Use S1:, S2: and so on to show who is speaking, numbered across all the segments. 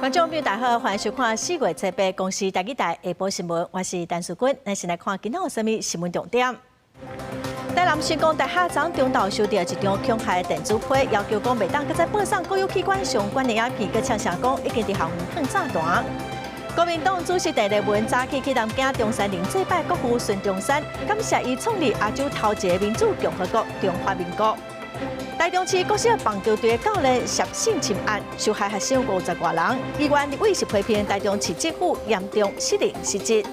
S1: 觀眾朋友大家好，歡迎收看4月初八公視台語台下晡新聞，我是陳淑君。咱先來看今仔有啥物新聞重點。台南成功大學昨中晝收著一張恐嚇電子批，要求講袂當閣再播送國有機關相關的影片，閣嗆聲講已經佇校園放炸彈。國民黨主席鄭麗文早起去南京中山陵祭拜國父孫中山，感謝伊創立亞洲頭一个民主共和國中華民國。台中市國小棒球隊教練涉性侵案，受害學生五十外人，議員立委是批評台中市政府嚴重失靈失職。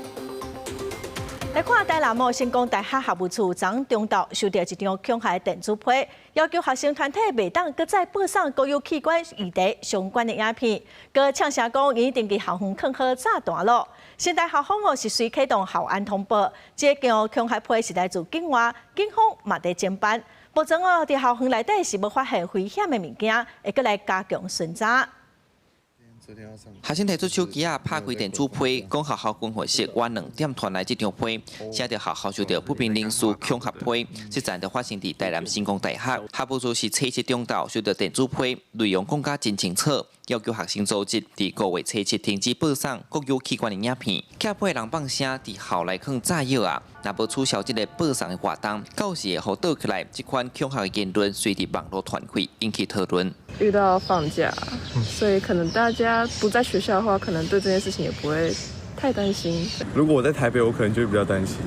S1: 來看台南成功大學學務處昨中晝收著一張恐嚇電子批，要求學生團體袂當閣再播送國有機關議題相關的影片，閣嗆聲講已經佇校園囥好炸彈囉。成大校方哦是隨啟動校安通報，這張恐嚇批是來自境外，警方嘛佇偵辦。目前哦，佇校園內底是無發現危險的物件，會閣來加強巡查。
S2: 學生提出手機仔拍開電子批，講學校軍訓室晚2點傳來這張批，寫著學校受著不明人士恐嚇批，這件就發生佇台南成功大學。學務處是初七中晝收著電子批，內容講甲真清楚，要求學生組織佇5月初七停止播送國有機關的影片。寄批人放聲佇校內囥炸藥仔，若無取消這个播送的活動，到時會予倒起來。這款恐嚇的言論隨佇網路傳開，引起討論。
S3: 遇到放假，所以可能大家不在學校的話，可能對這件事情也不會太擔心。
S4: 如果我在台北，我可能就會比較擔心。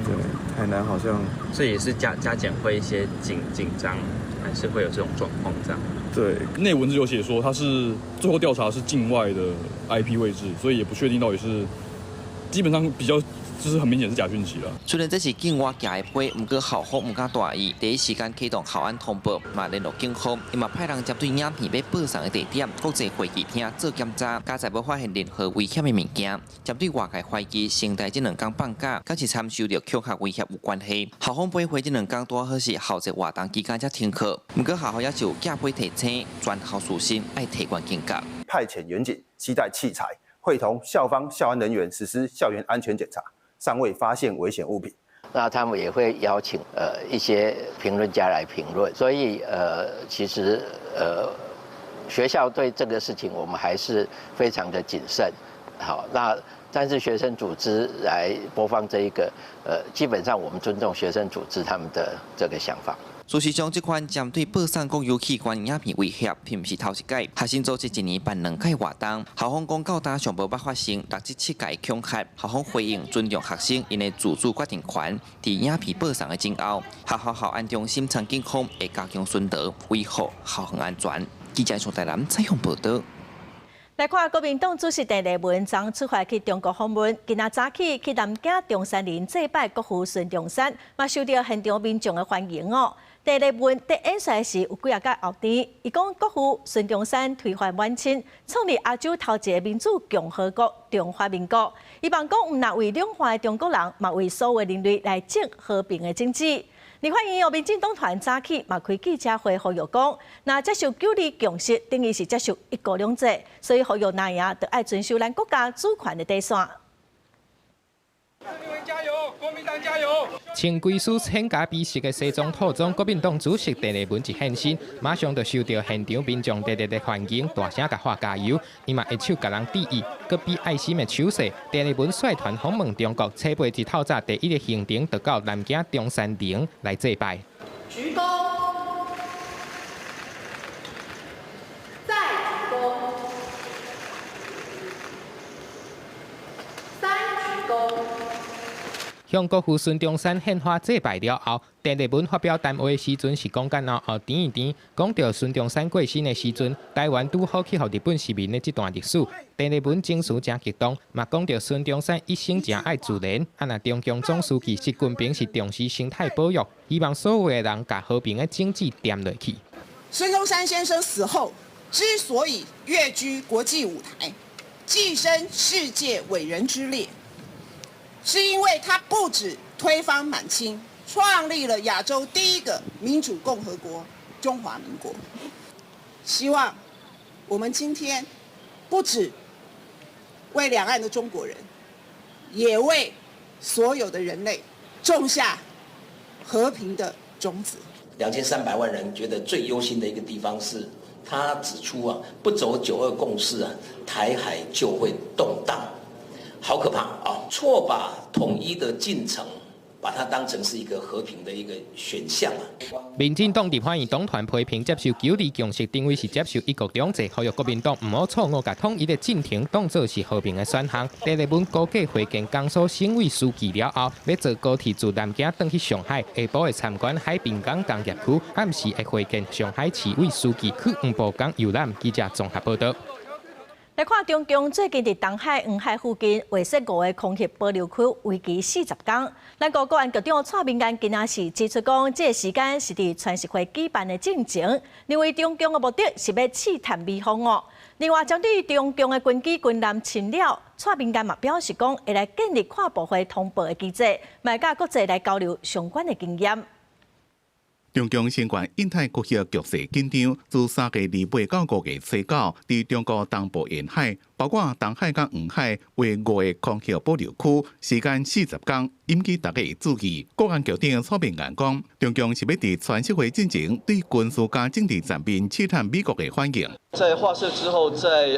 S4: 對，台南好像，
S5: 這也是加減會一些緊張，還是會有這種狀況這樣。
S4: 對，
S6: 內文字有寫說，他是最後調查是境外的 IP 位置，所以也不確定到底是，基本上比較。就是很明顯是假訊息啦。
S2: 雖然這是境外寄的批，毋過校方毋敢大意，第一時間啟動校安通報，嘛聯絡警方，伊嘛派人針對影片欲播送的地點、國際會議廳做檢查，加在無發現任何危險的物件。針對外界懷疑成大這兩工放假，敢是參受著恐嚇威脅有關係。校方駁回這兩工拄好是校際活動期間才停課，毋過學校也是有寄批提醒，全校師生愛提懸警覺。
S7: 派遣員警攜帶器材，會同校方校安人員實施校園安全檢查。尚未發現危險物品，
S8: 那他們也會邀請一些評論家來評論，所以其實學校對這個事情我們還是非常的謹慎。好，那但是學生組織來播放這一個，基本上我們尊重學生組織他們的這個想法。
S2: 事實上，這款針對播送國有機關影片威脅，並毋是頭一擺。學生組織一年辦兩屆活動，校方講到今上無捌發生六至七屆恐嚇。校方回應尊重學生𪜶的自主決定權，佇影片播送的前後，學校校安中心參警方會加強巡邏，維護校園安全。記者從台南採訪報導。
S1: 來看國民黨主席鄭麗文昨出發去中國訪問，今仔早起去南京中山陵祭拜國父孫中山，嘛受著現場民眾的歡迎哦。鄭麗文佇演說時有幾仔個後甜，伊講國父孫中山推翻滿清，創立亞洲頭一个民主共和國中華民國。伊望講毋但為兩岸的中國人，嘛為所有人類來種和平的種子。立法院民進黨團早起嘛開記者會呼籲講，若接受九二共識，等於是接受一國兩制，所以呼籲若贏著愛遵守咱國家主權的底線。
S9: 加油！國民黨加油！
S10: 穿規束淺咖啡色的西裝套裝，國民黨主席鄭麗文一現身，馬上就受著現場民眾熱烈的歡迎，大聲共喊加油。伊嘛揮手共人致意，閣比愛心的手勢。鄭麗文率團訪問中國，初八日透早第一个行程就到南京中山陵來祭拜。
S11: 鞠躬，再鞠躬，三鞠躬。
S10: 向國父孫中山獻花祭拜了後，鄭麗文發表談話時陣是講甲腦後甜一甜，講著孫中山過身的時陣，台灣拄好去予日本殖民的這段歷史。鄭麗文情緒誠激動，嘛講著孫中山一生誠愛自然，啊若中共總書記習近平是重視生態保育，希望所有的人共和平的種子惦落去。
S12: 孫中山先生死後，之所以躍居國際舞台，躋身世界偉人之列，是因為他不止推翻滿清，創立了亞洲第一個民主共和國中華民國。希望我們今天不止為兩岸的中國人，也為所有的人類種下和平的種子。
S13: 2300萬人覺得最憂心的一個地方是他指出啊，不走九二共識啊，台海就會動盪，好可怕啊！錯把統一的進程，把它當成是一個和平的一個選項啊。
S10: 民進黨立法院黨團批評接受九二共識，等於是接受一國兩制，呼籲國民黨毋好錯誤共統一的進程當做是和平的選項。鄭麗文估計會見江蘇省委書記了後，欲坐高鐵自南京轉去上海，下晡會參觀海濱港工業區，暗時會會見上海市委書記去黃埔港遊覽。記者綜合報道。
S1: 來看中共最近佇東海、黃海附近劃設五个空域保留區，為期40天。咱國國安局長蔡明彥今仔是指出講，這个時間是佇川習會舉辦的進前，認為中共的目的是欲試探美方哦。另外，針對中共的軍機軍艦侵擾，蔡明彥嘛表示講，會來建立跨部會通報的機制，嘛會佮國際來交流相關的經驗。
S14: 中共新冠印太區域局勢緊張，自3月28到5月29，佇中國東部沿海，包括東海佮黃海，劃五个空域保留區，時間40天，引起大家注意。國安局長蔡明彥講，中共是欲佇川習會進前對軍事佮政治層面試探美國的反應。
S15: 在劃設之後，在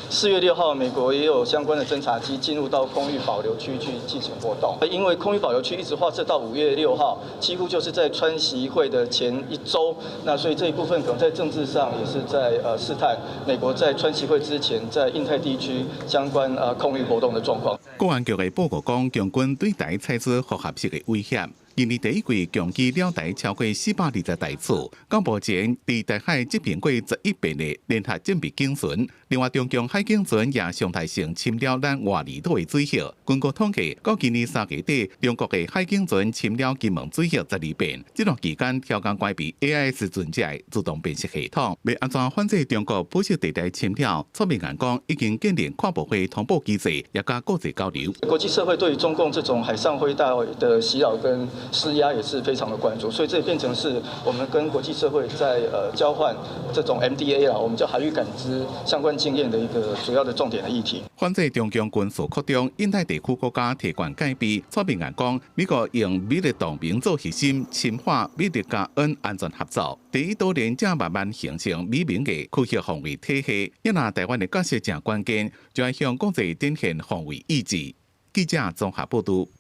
S15: 4月6號，美國也有相關的偵察機進入到空域保留區去進行活動。因為空域保留區一直劃設到5月6號，幾乎就是在川習會的前一週。那所以這一部分可能在政治上也是在試探美國在川習會之前在印太地區相關空域活動的狀況。
S14: 國安局的報告講，共軍對台採取複合式的威脅。今年第一季共機繞台超過420台次，到目前佇台海執行過11遍的聯合戰備警巡。另外，中共海警船也常態性侵擾咱外離島的水域。根據統計，到今年3月底，中國的海警船侵擾金門水域12遍。這段期間，調工關閉 AIS 船隻的自動辨識系統，欲按怎反制中國灰色地帶侵擾？蔡明彥講，已經建立跨部會通報機制，也佮國際交流。
S15: 國際社會對於中共這種海上灰帶的襲擾跟施壓也是非常的關注，所以這也變成是我們跟國際社會在交換這種 MDA 啊，我們叫海域感知相關經驗的一個主要的重點的議題。
S14: 反制中共軍事擴張，印太地區國家提懸戒備。蔡明彥講，美國用美日同盟做核心，深化美日加印安全合作。第一島鏈正慢慢形成美盟的區域防衛體系。一若台灣的角色誠關鍵，就愛向國際展現防衛意志。記者綜合報道。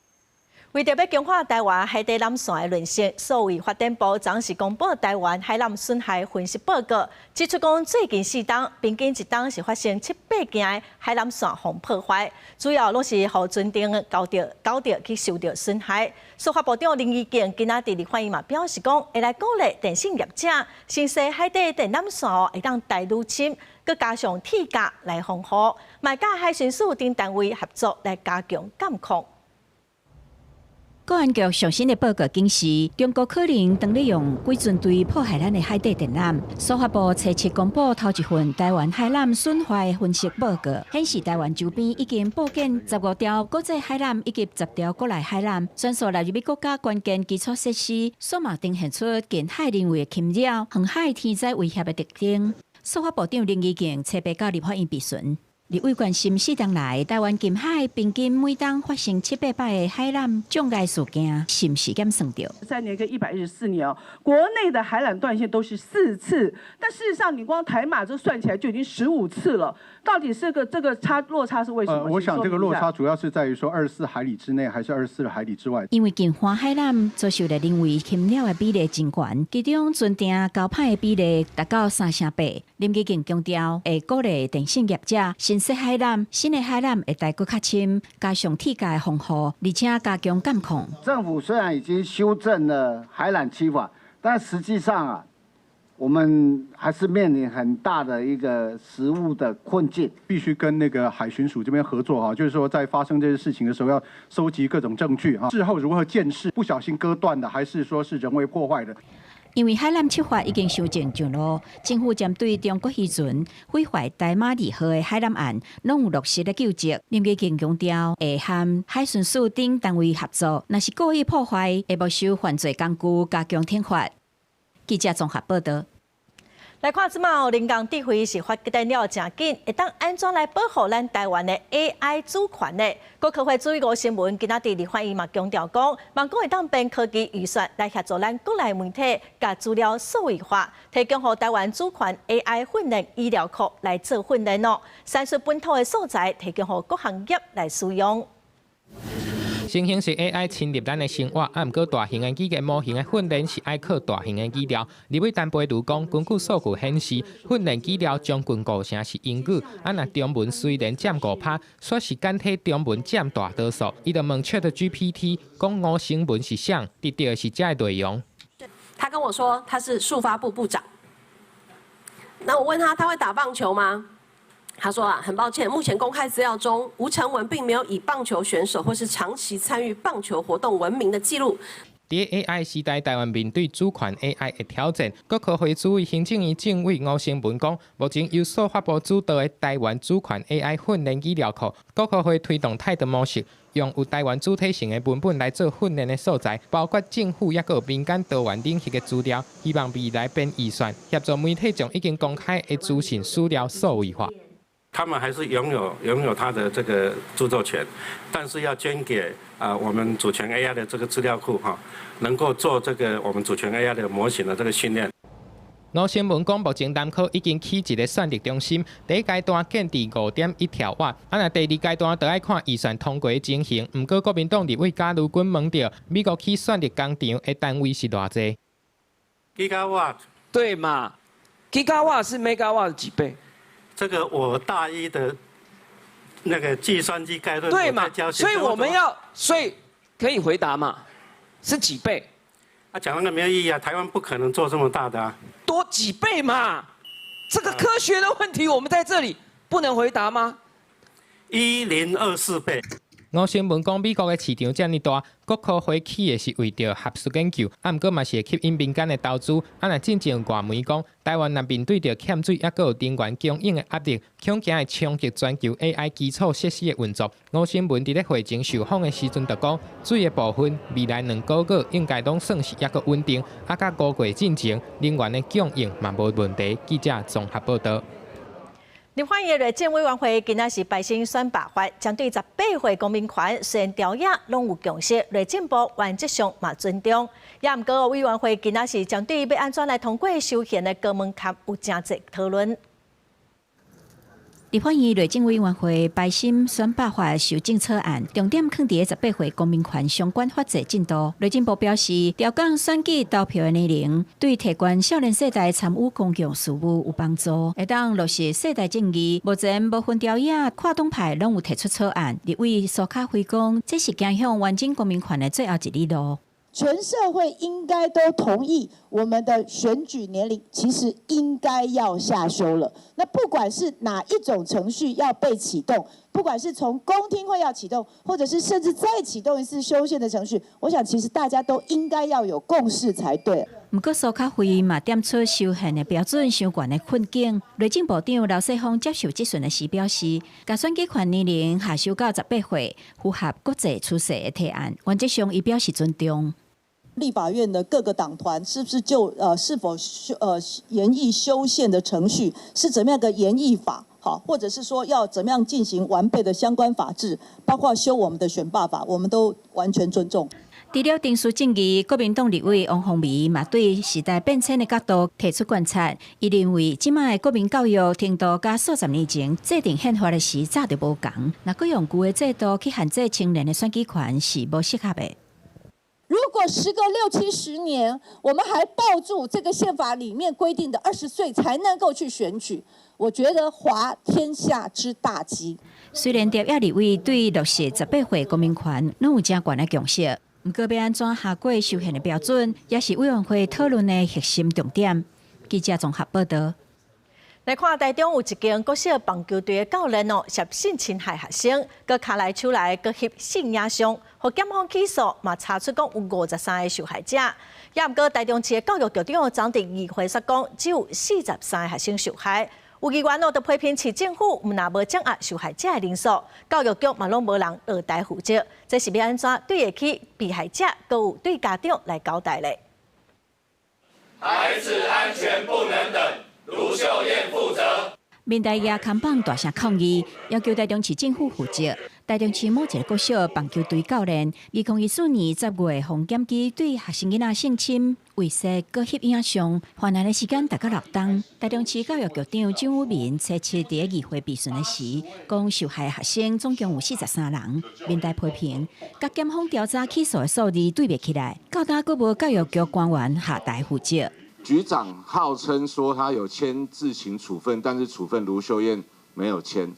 S1: 為著欲強化台灣海底纜線的韌性，數位發展部昨是公布台灣海纜損害分析報告，指出講最近4冬，平均一冬是發生七八件的海纜線予破壞，主要攏是予船頂鉤著鉤著去受著損害。司法部長林宜敬今仔佇立法院嘛表示講，會來鼓勵電信業者，新設海底電纜線會當鯛愈深，閣加上鐵甲來防護，嘛會佮海巡署等單位合作來加強監控。
S16: 國安局上新的報告顯示，中國可能當咧用鬼船隊破壞咱的海底電纜。司法部初七公布頭一份台灣海纜損壞分析報告，顯示台灣周邊已經佈建15條國際海纜以及10條國內海纜，全數納入國家關鍵基礎設施，煞嘛呈現出近海人為的侵擾、遠海天災威脅的特徵。司法部長林宜敬初八到立法院備詢。立委關心4冬來，台灣近海平均每冬發生七八擺的海纜障礙事件，是毋是減算著？
S17: 3年跟114年哦，國內的海纜斷線都是4次，但事實上你光台馬這算起來就已經15次了，到底是個這個差落差是為什麼？
S18: 我想這個落差主要是在於說24海里之內還是24海里之外。
S16: 因為近岸海纜遭受著人為侵擾的比例真懸，其中船埕鉤歹的比例達到3成8。林宜敬強調，會鼓勵電信業者新設海纜，新的海纜會鯛閣較深，加上鐵甲的防護，而且加強監控。
S19: 政府雖然已經修正了海纜區法，但實際上啊，我們還是面臨很大的一個實務的困境。
S18: 必須跟那個海巡署這邊合作哈，就是說在發生這些事情的時候，要收集各種證據哈，事後如何鑑識，不小心割斷的，還是說是人為破壞的？
S16: 因為海纜七法已經修正上路，政府針對中國漁船毀壞台馬二號的海纜案，攏有落實咧究責。林宜敬強調，會和海巡署等單位合作，若是故意破壞，會沒收犯罪工具，加強懲罰。記者綜合報道。
S1: 來看這馬人工智慧是發展了誠緊，會當按怎來保護咱台灣的 AI 主權呢？國科會主委吳新文今仔佇立法院嘛強調講，望講會當編科技預算來協助咱國內媒體共資料數位化，提供予台灣主權 AI 訓練資料庫來做訓練哦，產出本土的素材，提供予各行業來使用。
S10: 生成式 AI 侵入咱的生活，啊，毋過大型的語言模型的訓練是愛靠大型的資料。立委陳培儒講，根據數據顯示，訓練資料將近五成是英語，啊，若中文雖然佔5%，卻是簡體中文佔大多數。伊就問 ChatGPT 講吳成文是啥，得到的是這个內容。
S20: 他跟我說他是數發部部長，那我問他他會打棒球嗎？他說啊，很抱歉，目前公開資料中，吳成文並沒有以棒球選手或是長期參與棒球活動聞名的記錄。
S10: 佇 AI 時代，台灣面對主權 AI 的挑戰，國科會主委行政院政委吳成文講，目前由數發部主導的台灣主權 AI 訓練資料庫，國科會推動泰德模式，用有台灣主體性的文本來做訓練的素材，包括政府抑閣有民間多元領域的資料，希望未來編預算協助媒體將已經公開的資訊資料數位化。
S21: 他們還是擁有他的這個著作權，但是要捐給啊我們主權 AI 的這個資料庫哈，能夠做這個我們主權 AI 的模型的這個訓練。
S10: 吳成文講，目前南科已經起一个算力中心，第一階段建置5.1兆瓦，啊，若第二階段就愛看預算通過情形。毋過國民黨立委賈如君問著，美國起算力工廠的單位是偌濟
S21: ？Gigawatt。
S22: 對嘛？Gigawatt 是 Megawatt 的幾倍？
S21: 這個我大一的那個計算機概論
S22: 對嘛？所以我們要，所以可以回答嘛？是幾倍？
S21: 啊，講那個沒有意義啊！台灣不可能做這麼大的啊。
S22: 多幾倍嘛？這個科學的問題，我們在這裡不能回答嗎？
S21: 1024倍。
S10: 吳成文講，美國的市場遮爾大，國科會起的是為著學術研究，啊，毋過嘛是會吸引民間的投資。啊，若進前外媒講，台灣若面對著欠水，抑閣有能源供應的壓力，恐驚會衝擊全球 AI 基礎設施的運作。吳成文佇咧會前受訪的時陣就講，水的部分未來2個月應該攏算是抑閣穩定，啊，佮5月進前能源的供應嘛無問題。記者綜合報導。
S1: 立法院內政委員會今仔是排審選罷法，針對18歲公民權，雖然朝野攏有共識，內政部原則上嘛尊重。也毋過委員會今仔是針對欲按怎來通過修憲的高門檻有誠濟討論。
S16: 立法院內政委員會排審選罷法修正草案，重點囥佇18歲公民權相關法制進度。內政部表示，調降選舉投票的年齡，對提懸少年世代參與公共事務有幫助，會當落實世代正義。目前無分朝野跨黨派攏有提出草案。立委蘇卡輝講，這是走向完整公民權的最後一里路。
S23: 全社會應該都同意，我們的選舉年齡其實應該要下修了。那不管是哪一種程序要被啟動，不管是從公聽會要啟動，或者是甚至再啟動一次修憲的程序，我想其實大家都應該要有共識才對。
S16: 毋過蘇卡輝嘛點出修憲的標準傷懸的困境。內政部長劉世鋒接受質詢的時表示，共選舉權年齡下修到18歲，符合國際趨勢的提案，原則上伊表示尊重。
S24: 立法院的各個黨團是不是就是否修研議修憲的程序是怎麼樣個研議法？好，或者是說要怎麼樣進行完備的相關法制，包括修我們的選罷法，我們都完全尊重。
S16: 除了程序正義，國民黨立委王鴻薇嘛對時代變遷的角度提出觀察。伊認為，這擺的國民教育程度佮數十年前制定憲法的時早就無仝。若閣用舊的制度去限制青年的選舉權，是無適合的。
S25: 如果時隔六七十年，我們還抱住這個憲法裡面規定的20歲才能夠去選舉，我覺得滑天下之大稽。
S16: 雖然朝野立委對落實18歲公民權攏有誠懸的共識，毋過欲按怎下過修憲的標準，也是委員會討論的核心重點。記者綜合報導。
S1: 來看台中有一間國小棒球隊的教練哦，涉性侵害學生，閣跤來手來，閣翕性影像，予檢方起訴，嘛查出講有53個受害者。也毋過台中市的教育局長昨佇議會說講，只有43個學生受害。有議員哦，就批評市政府毋但無掌握受害者的人數，教育局嘛攏無人落台負責，這是欲按怎對得起被害者，閣有對家長來交代咧？
S9: 孩子安全不能等。盧秀燕負責。
S16: 民代也扛棒大聲抗議，要求台中市政府負責。台中市某一個國小棒球隊教練，2014年10月，予檢舉對學生囡仔性侵、猥褻、閣翕影相，犯案的時間達到6冬。台中市教育局長蔣宇民初七佇議會備詢的時，講受害學生總共有43人。民代批評，佮檢方調查起訴的數字對袂起來，到今閣無教育局官員下台負責。
S3: 局長號稱說他有簽自行處分，但是處分盧秀燕沒有簽，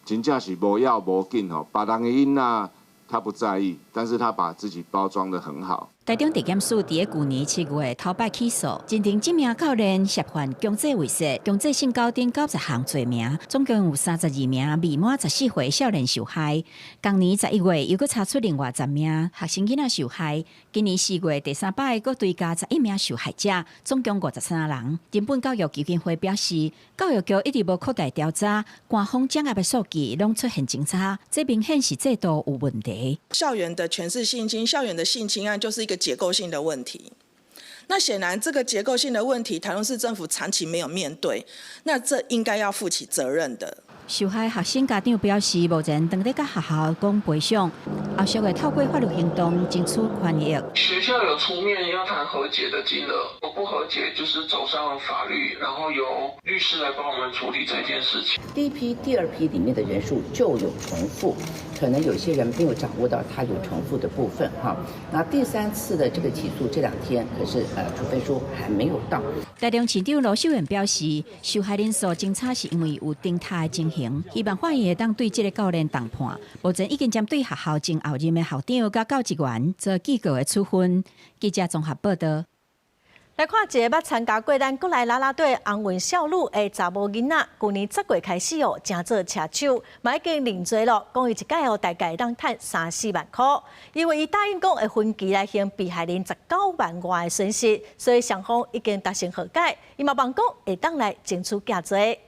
S3: 真正是無要無緊吼，別人的囡仔他不在意，但是他把自己包裝得很好。
S16: 台中地檢署佇舊年7月頭擺起訴，認定這名教練涉犯強制猥褻、強制性交等90項罪名，總共有32名未滿14歲少年受害。同年11月又閣查出另外10名學生囡仔受害。今年4月第三擺閣追加11名受害者，總共53人。人本教育基金會表示，教育局一直無擴大調查，官方掌握的數據攏出現偏差，這明顯是制度有問題。
S12: 校園的權勢性侵、校園的性侵案就是一個結構性的問題。那顯然這個結構性的問題，台中市政府長期沒有面對，那這應該要負起責任的。
S16: 受害學生家長表示，目前正咧佮學校講賠償，後續會透過法律行動爭取權益。
S4: 學校有出面要談和解的金額，我不和解就是走上法律，然後由律師來幫我們處理這件事情。
S5: 第一批、第二批裡面的人數就有重複，可能有些人沒有掌握到他有重複的部分哈。那第三次的這個起訴這兩天，可是處分書還沒有到。
S16: 台中市長盧秀燕表示，受害人數增加是因為有偵查的情形，希望法院會當對這个教練重判。目前已經針對學校前後任的校長佮教職員做記過的處分。記者綜合報道。
S1: 來看一个捌參加過咱國內啦啦隊紅運少女的查某囡仔，舊年10月開始哦，正做車手，嘛已經認罪咯，講伊一擺哦，大概會當趁三四萬箍，因為伊答應講會分期來還被害人19萬外的損失，所以雙方已經達成和解，伊嘛望講會當來爭取減罪。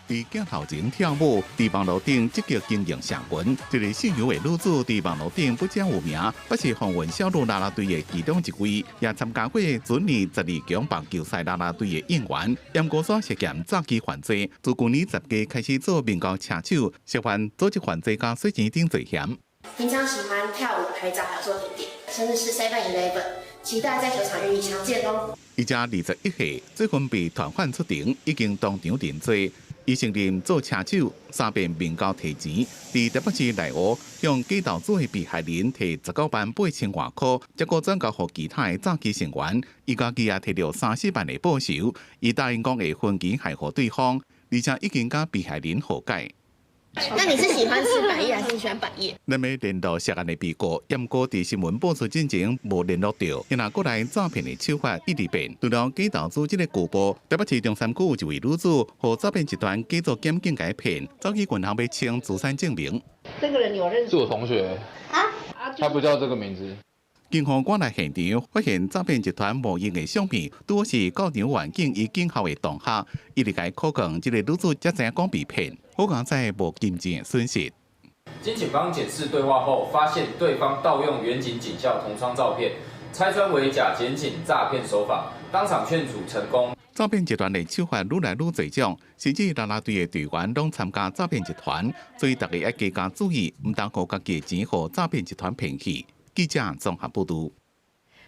S14: 佇鏡頭前跳舞，佇網路頂積極經營社群。這个姓尤的女子佇網路頂不僅有名，閣是風雲少女啦啦隊的其中一位，也參加過準年12強棒球賽啦啦隊的應援。毋過煞涉嫌詐欺犯罪，自舊年10月開始做面交車手，涉犯組織犯罪佮洗錢等罪嫌。
S6: 平常喜歡跳舞、拍照，還有做甜點，甚至是 Seven Eleven，期待在球場與你相見哦。
S14: 伊才21歲，最近被傳喚出庭，已經當場認罪。伊承認做車手三遍面交提錢，佇台北市內湖向假投資的被害人提19萬8千外箍，結果轉交予其他的詐欺成員，伊家己也提著三四萬的報酬。伊答應講會分期還予對方，而且已經佮被害人和解。
S6: 那你是喜歡吃百葉還是喜歡百葉？
S14: 咱欲聯絡涉案的被告，毋過佇新聞播出進前無聯絡著，因為國內詐騙的手法一直變。除了假投資這个舊部，台北市中山區有一位女子，予詐騙集團假做檢警共騙，走去銀行欲清資產證明。
S7: 這個人你有認識？
S26: 是我同學。
S7: 啊？
S26: 他不叫這個名字。
S14: 警方趕來現場，發現詐騙集團冒用的相片，拄是到場員警伊警校的同學，一直共口供，這个女子才知影講被騙，好佳哉無金錢損失。
S27: 經警方檢視對話後，發現對方盜用員警警校同窗照片，拆穿為假檢警詐騙手法，當場勸阻成功。
S14: 詐騙集團的手法愈來愈濟種，甚至啦啦隊的隊員攏參加詐騙集團，所以大家愛加加注意，毋通予家己的錢予詐騙集團騙去。記者綜合報導。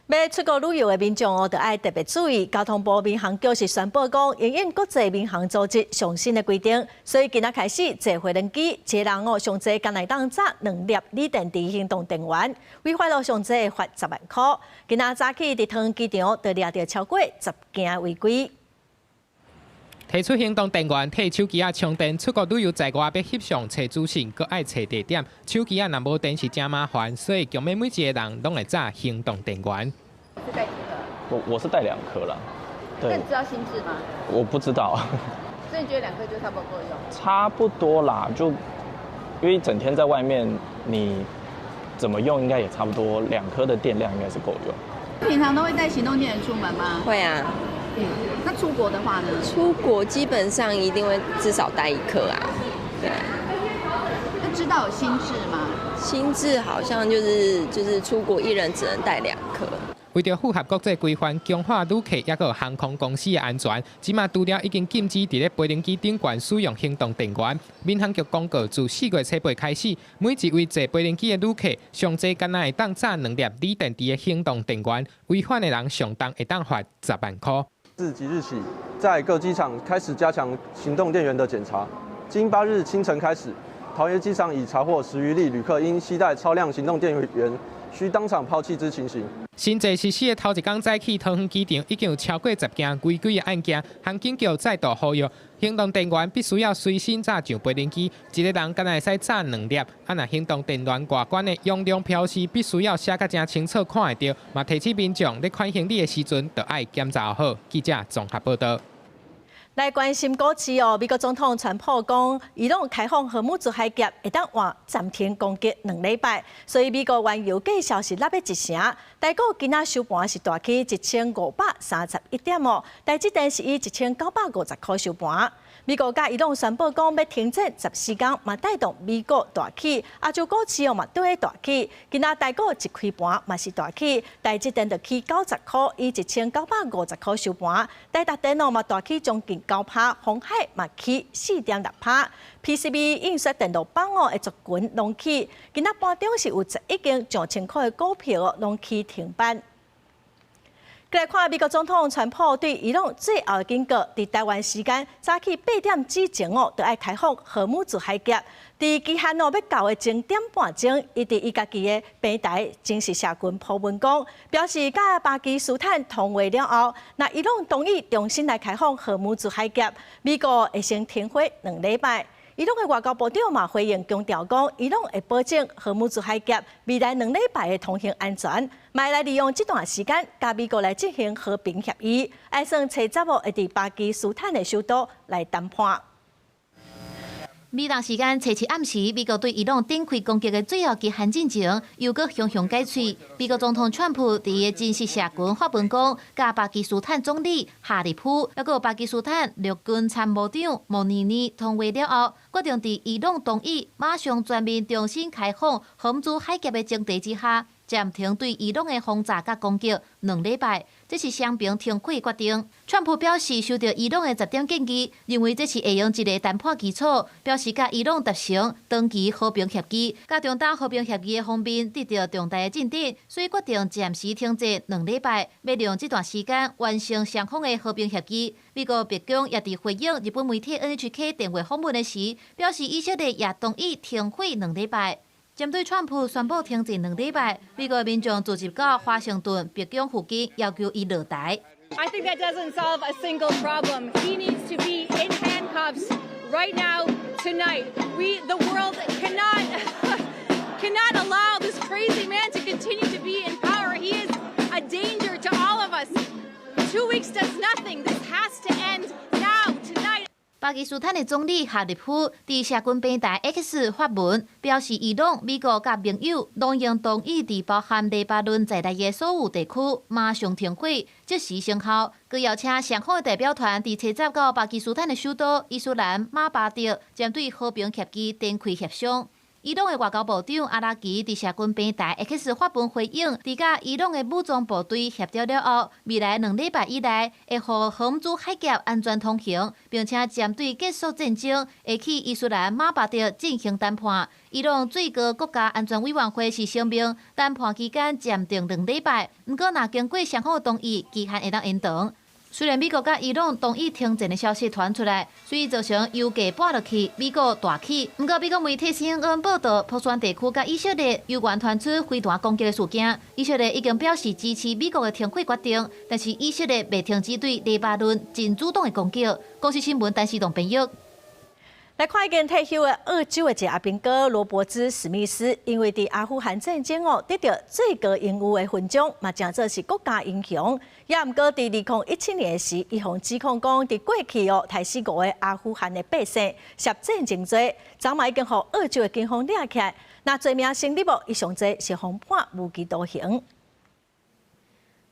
S1: 欲出國旅遊的民眾哦，著愛特別注意。交通部民航局是宣布講，因應國際民航組織上新的規定，所以今仔開始坐飛輪機，一个人哦上濟干焦會當插兩粒鋰電池行動電源，違法囉上濟會罰10萬箍。今仔早起佇桃園機場就掠著超過10件違規。
S10: 提出行動電源，替手機仔充電，出國旅遊在外欲翕相、揣資訊，閣愛揣地點。手機仔若無電是誠麻煩，所以強欲每一个人攏會插行動電源。
S28: 是帶幾顆？
S29: 我是帶兩顆啦。對。
S28: 那你知道新制嗎？
S29: 我不知道。
S28: 所以你覺得兩顆就差不多夠用？
S29: 差不多啦，就因為一整天在外面，你怎麼用應該也差不多，兩顆的電量應該是夠用。
S28: 平常都會帶行動電源出門嗎？
S30: 會啊。
S28: 嗯，那出國的話呢？
S30: 出國基本上一定會至少帶一顆啊。對。
S28: 那知道有新制嗎？
S30: 新制好像就是出國一人只能帶兩顆。
S10: 為著符合國際規範，強化旅客抑閣航空公司的安全，這馬除了已經禁止佇咧飛行機頂懸使用行動電源。民航局公告，自4月初八開始，每一位坐飛行機的旅客，上濟干焦會當插兩粒鋰電池的行動電源，違反的人上重會當罰10萬箍。
S2: 自即日起，在各機場開始加強行動電源的檢查。經8日清晨開始，桃園機場已查獲10餘例旅客因攜帶超量行動電源，需當場拋棄之情形。
S10: 新制實施的頭一工早起，桃園機場已經有超過10件違規的案件，航警局再度呼籲，行動電源必須要隨身插上飛行機，一個人干焦會使插兩粒。啊，若行動電源外觀的容量標示必須要寫甲誠清楚看會著，嘛提醒民眾咧款行李的時陣，著愛檢查好。記者綜合報導。
S1: 來關心股市哦，美國總統川普講，伊朗開放荷姆茲海峽會當換暫停攻擊2禮拜，所以美國原油價消息落欲一成，台股今仔收盤是大起1531點哦，台積電是以1950塊收盤。美國佮伊朗宣布講欲停戰14工，嘛帶動美股大起，亞洲股市哦嘛綴咧大起。今仔台股一開盤嘛是大起，台積電就起90塊，以1950塊收盤。台達電哦嘛大起將近9趴，鴻海嘛起4.6趴。PCB 印刷電路板哦的族群攏起，今仔盤中是有11間上千箍的股票哦攏起停板。來看美國總統川普對伊朗最後的警告，佇台灣時間早起8點之前哦，就愛開放荷姆茲海峽。佇期限哦欲到的前點半鐘，伊佇伊家己的平台正式社群鋪文講，表示佮巴基斯坦通話了後，若伊朗同意重新來開放荷姆茲海峽，美國會先停火2禮拜。伊朗的外交部長嘛回應強調講，伊朗會保證荷姆茲海峽未來2禮拜的通行安全，嘛會來利用這段時間，佮美國來進行和平協議，愛算初十會佇巴基斯坦的首都來談判。
S7: 美東時間初七暗時，美國對伊朗展開攻擊的最後期限進前，又閣雄雄解喙。美國總統川普佇伊的正式社群發文講，佮巴基斯坦總理哈里夫，抑閣巴基斯坦陸軍參謀長莫尼尼通話了後，決定佇伊朗同意馬上全面重新開放荷姆茲海峽的前提之下，暫停對伊朗的轟炸佮攻擊2禮拜，這是雙邊停火決定。川普表示收到伊朗的10點建議，認為這是會用一個談判基礎，表示佮伊朗達成長期和平協議，佮中東和平協議的方面得到重大的進展，所以決定暫時停戰兩禮拜，欲利用這段時間完成雙方的和平協議。美國白宮也佇回應日本媒體 NHK 電話訪問的時，表示以色列也同意停火兩禮拜。針對川普宣布停戰兩禮拜，美國民眾聚集到華盛頓白宮附近，要求伊落台。
S8: I think that doesn't solve a single problem. He needs to be in handcuffs right now, tonight. We, the world, cannot allow this crazy man to continue to be in power. He is a danger to all of us. 2 weeks does nothing. This has to end now, tonight.
S7: 巴基斯坦的總理哈里夫佇社群平台 X 發文，表示伊朗、美國佮盟友攏應同意佇包含黎巴嫩在內的所有地區馬上停火，即時生效。閣邀請雙方的代表團佇初十到巴基斯坦的首都伊斯蘭馬巴德，針對和平協議展開協商。伊朗的外交部長阿拉奇佇社群平台 X 發文回應，佇佮伊朗的武裝部隊協調了後，未來2禮拜以內會予荷姆茲海峽安全通行，並且針對結束戰爭，會去伊斯蘭馬巴德進行談判。伊朗最高國家安全委員會是聲明，談判期間暫定兩禮拜，毋過若經過雙方同意，期限會當延長。雖然美國佮伊朗同意停戰的消息傳出來，所以造成油價跌落去，美股大起。毋過美國媒體 CNN 報道，波斯灣地區佮以色列油源傳出飛彈攻擊的事件，以色列已經表示支持美國的停火決定，但是以色列袂停止對黎巴嫩真主黨的攻擊。公視新聞陳時棟編譯。
S1: 來看已經退休的澳洲的一個阿兵哥羅伯茲史密斯，因為佇阿富汗戰爭哦得著最高榮譽的勳章，嘛稱做是國家英雄。也毋過佇2017年時，伊予指控講佇過去哦刣死五個阿富汗的百姓，涉戰爭罪，昨嘛已經予澳洲的警方掠起來。若罪名成立無，伊上濟是予判無期徒刑。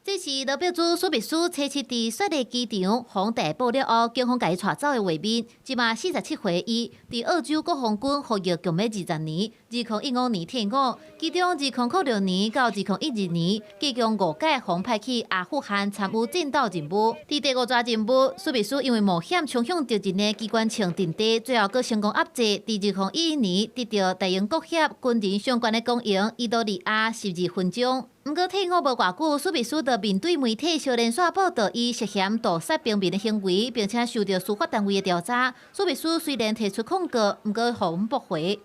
S7: 這是羅伯茲史密斯初七佇雪梨機場予逮捕了後，警方共伊帶走的畫面。這馬47歲伊佇澳洲國防軍服役共欲20年，2015年退伍，其中2006年到2012年，計共五屆予派去阿富汗參與戰鬥任務。佇第五逝任務，史密斯因為冒險衝向敵人的機關槍陣地，最後閣成功壓制。佇2011年得著大英國協軍人上懸的光榮——維多利亞十字勳章。毋過退伍無偌久，史密斯就面對媒體相連續報導伊涉嫌屠殺平民的行為，並且受著司法單位的調查。史密斯雖然提出控告，毋過予駁回。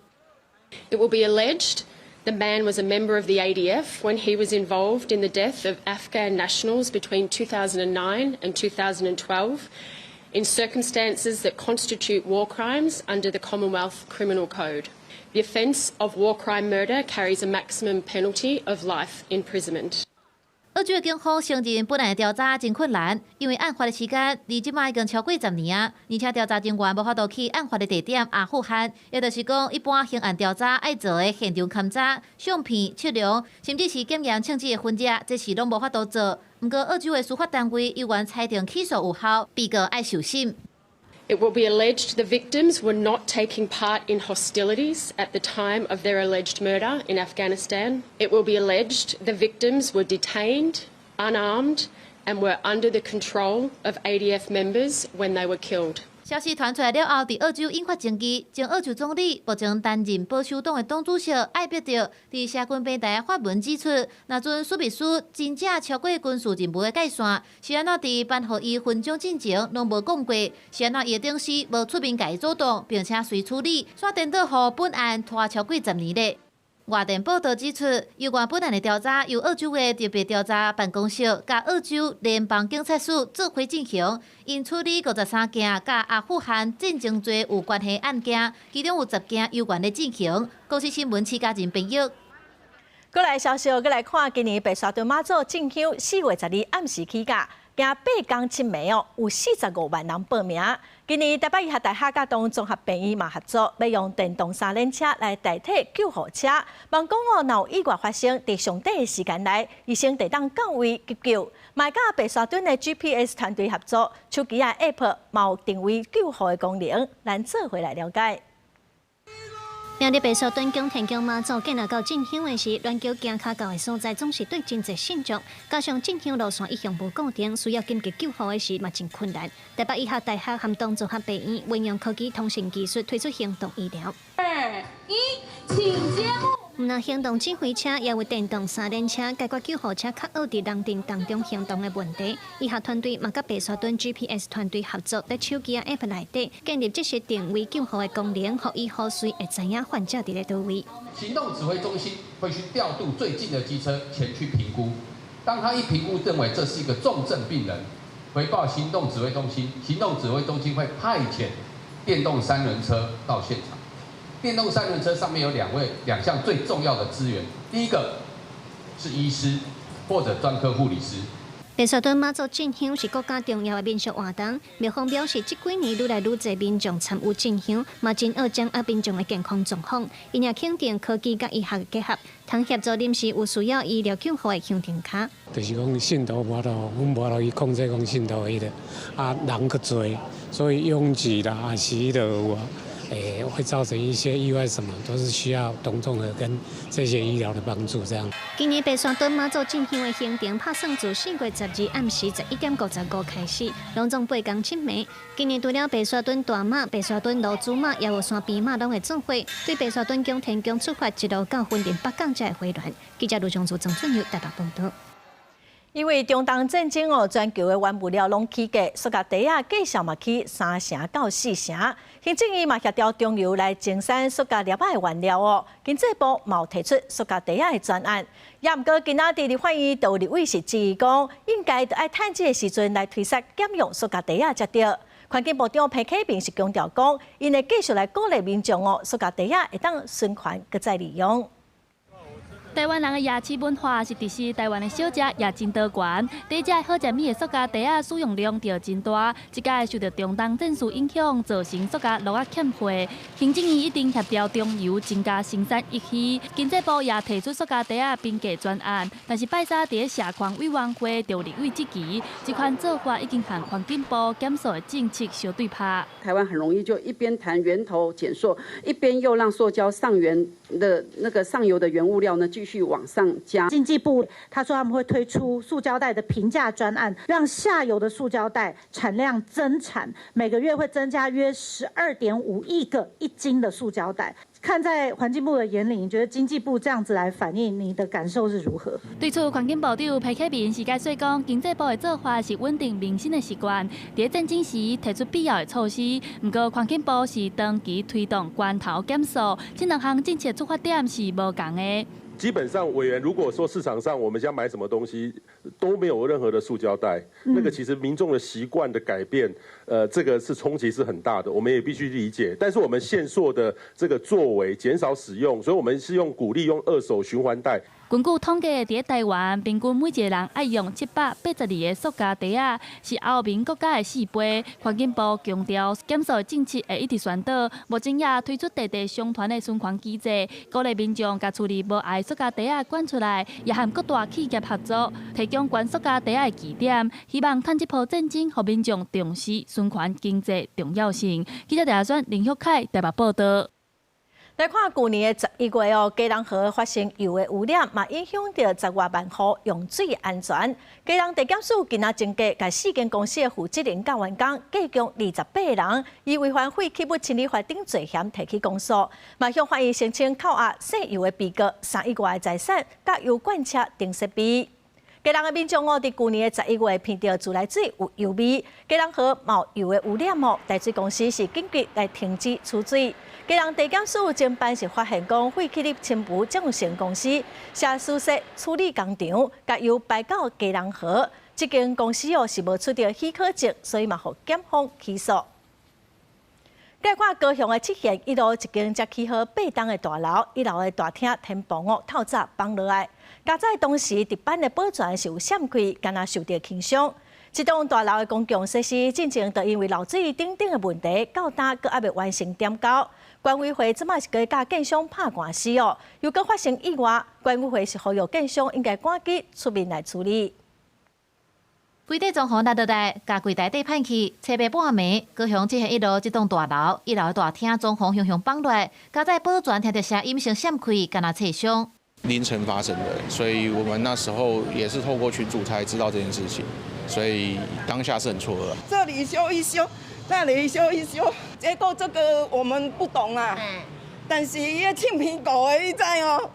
S11: It will be alleged the man was a member of the ADF when he was involved in the death of Afghan nationals between 2009 and 2012 in circumstances that constitute war crimes under the Commonwealth Criminal Code. The offence of war crime murder carries a maximum penalty of life imprisonment.
S7: 澳洲的警方承認本案的調查真困難，因為案發的時間離這馬已經超過10年啊，而且調查人員無法度去案發的地點阿富汗，也就是講，一般刑案調查愛做的現場勘查、相片測量，甚至是檢驗槍支的痕跡，這是攏無法度做。毋過澳洲的司法單位猶原裁定起訴有效，被告愛受審。
S11: It will be alleged the victims were not taking part in hostilities at the time of their alleged murder in Afghanistan. It will be alleged the victims were detained, unarmed, and were under the control of ADF members when they were killed.
S7: 消息傳出來了後，佇澳洲引發爭議。前澳洲總理、目前擔任保守黨的黨主席艾伯特，佇社群平台發文指出，若准史密斯真正超過軍事任務的界線，是按怎佇頒予伊勳章進前攏無講過？是按怎伊的頂司無出面共伊阻擋，並且隨處理，煞顛倒予本案拖超過十年咧。外電報導指出，有關本案的調查由澳洲的特別調查辦公室佮澳洲聯邦警察署做伙進行，𪜶處理53件佮阿富汗戰爭罪有關係案件，其中有10件猶原咧進行。公視新聞徐家仁編譯。
S1: 過來消息，閣來看今年白沙屯媽祖進香4月12暗時起駕，行八工七暝哦，有45萬人報名。今年台北醫學大學佮東綜合病院嘛合作，欲用電動三輪車來代替救護車。望講哦，若有意外發生，佇上短的時間內，醫生會當到位急救。嘛佮白沙屯的 GPS 團隊合作，手機仔 App 嘛有定位救護的功能，咱做伙來了解。
S13: 明日白沙屯宮天宮媽祖建立到進香的時，鸞橋行跤到的所在總是對真濟信眾，加上進香路線一向無固定，需要緊急救護的時嘛真困難。台北醫學大學和東綜合病院運用科技通訊技術推出行動醫療。
S8: 二一，請揭幕。
S13: 毋但行動指揮車，也有電動三輪車，解決救護車較僫佇人陣當中行動的問題。醫學團隊嘛佮白沙屯 GPS 團隊合作，佇手機仔 App 內底建立即時定位救護的功能，予醫護隨會知影患者佇咧佗位。
S9: 行動指揮中心會去調度最近的機車前去評估，當他一評估認為這是一個重症病人，回報行動指揮中心，行動指揮中心會派遣電動三輪車到現場。電動三輪車上面有兩位兩項最重要的資源，第一個是醫師或者專科護理師。
S13: 白沙屯媽祖進香是國家重要的民俗活動，廟方表示，這幾年愈來愈濟民眾參與進香，嘛真愛掌握民眾的健康狀況。𪜶也肯定科技佮醫學結合，通協助臨時有需要醫療救護的鄉鎮跤。
S15: 就是講信徒無法度，阮無法度去控制講信徒彼個，啊人較濟，所以擁擠啦，還是彼個有啊。會造成一些意外，什麼都是需要東綜合跟這些醫療的幫助。這樣。
S13: 今年白沙屯媽祖進香的行程拍算自4月12暗時11點55開始，攏總八工七暝。今年除了白沙屯大媽、白沙屯蘆洲媽，也有山邊媽攏會做伙，對白沙屯宮天宮出發，一路到雲林北港才會回鑾。記者盧松祖、曾俊佑台北報導。
S1: 因為中東戰爭哦，全球的原物料攏起價，塑膠袋仔價數嘛起3成到4成。行政院嘛協調中油來增產塑膠粒仔的原料哦。經濟部嘛有提出塑膠袋仔的專案。也毋過今仔佇立法院就有立委是質疑講，應該著愛趁這个時陣來推捒減用塑膠袋仔才對。環境部長彭啟明是強調講，𪜶會繼續來鼓勵民眾哦，塑膠袋仔會當循環閣再利用。
S3: 台灣人的夜市文化是特色，台灣的小食也真多元。第一隻好食物的塑膠袋仔使用量就真大，這擺受著中東戰事影響，造成塑膠籮仔欠貨。行政院一定協調中油增加生產溢魚，經濟部也提出塑膠袋仔評價專案，但是拜三佇社環委員會就立委質疑，這款做法已經和環境部減塑的政策相對拍。
S17: 台灣很容易就一邊談源頭減塑，一邊又讓塑膠上源的那個上游的原物料呢繼續往上加。
S18: 經濟部他說他們會推出塑膠袋的評價專案，讓下游的塑膠袋產量增產，每個月會增加約12.5億個1斤的塑膠袋。看在環境部的眼裡，你覺得經濟部這樣子來反映，你的感受是如何？
S3: 對此，環境部長彭克明是解釋講，經濟部的做法是穩定民心的習慣，佇戰爭時提出必要的措施。毋過環境部是長期推動源頭減塑，這兩項政策出發點是無仝的。
S19: 基本上，委員如果說市場上我們想買什麼東西都沒有任何的塑膠袋，那個其實民眾的習慣的改變，這個是衝擊是很大的，我們也必須理解。但是我們限塑的這個作為減少使用，所以我們是用鼓勵用二手循環袋。
S3: 根據統計，佇台灣平均每一個人愛用782個塑膠袋仔，是歐盟國家的4倍。環境部強調，減塑政策會一直宣導，目前也推出地地相傳的循環機制，鼓勵民眾共厝裡無愛塑膠袋仔捐出來，也和各大企業合作，提供捐塑膠袋仔的據點，希望趁這波戰爭，予民眾重視循環經濟重要性。記者陳選林旭凱台北報導。
S1: 來看舊年的11月哦，基隆河發生油的污染，嘛影響著十外萬戶用水安全。基隆地檢署今仔偵過，共四間公司的負責人佮員工，計共28人，以違反廢棄物清理法等罪嫌提起公訴，嘛向法院申請扣押滲油的被告3億外的財產，佮油罐車等設備。基隆的民眾哦，佇舊年的十一月聞著自來水有油味，基隆河冒油的污染哦，台水公司是緊急來停止取水。基隆地檢署偵辦是發現講，廢棄物清除眾成公司設施設處理工廠，共油排到基隆河，這間公司哦是無取得許可證，所以嘛予檢方起訴。來看高雄的七賢一路一間才起好8棟的大樓，一樓的大廳天棚哦透早崩落來，佳哉當時值班的保全是有閃開，敢若受著輕傷。這棟大樓的公共設施進前就因為漏水等等的問題，到今閣猶未完成點交。管委會這擺是閣佮建商拍官司哦，又閣發生意外，管委會是呼籲建商應該趕緊出面來處理。
S7: 規塊裝潢落落來，共櫃台底歹去。初八半暝，高雄七賢一路這棟大樓一樓的大廳裝潢雄雄崩落來，佳哉保全聽著聲音先閃開，敢若切傷。
S20: 凌晨發生的，所以我們那時候也是透過群組才知道這件事情，所以當下是很錯愕。
S21: 這裡修一修，那裡修一修，結構這個我們不懂啊，但是伊個凊皮狗的，你知哦。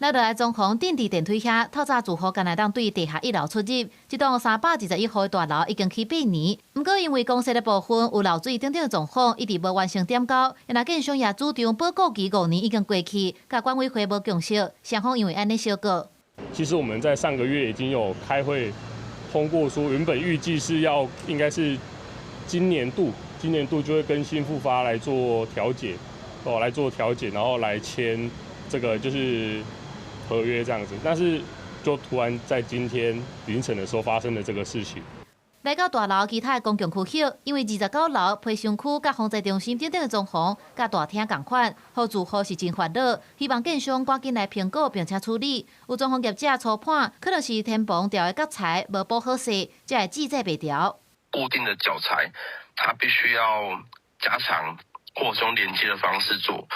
S7: 落落來裝潢釘佇電梯遐，透早住戶干焦會當對地下一樓出入。這棟321號的大樓已經起8年，毋過因為公設的部分有漏水等等的狀況，一直無完成點交。若建商也主張保固期5年已經過去，佮管委會無共識，雙方因為按呢相告。
S22: 其實我們在上個月已經有開會通過，說原本預計是要應該是今年度就會跟興富發來做調解，哦，來做調解，然後來簽這個就是。合約這樣子，但是就突然在今天凌晨的時候發生了這個事情。
S7: 來到大樓其他的公共區域，因為29樓培生區佮防災中心等等的裝潢，佮大廳仝款，予住戶是真煩惱，希望建商趕緊來評估並且處理。有裝潢業者初判，可能是天棚吊的角材無補好勢，才會掣袂牢。
S4: 固定的腳材，它必須要加強或是用連接的方式做，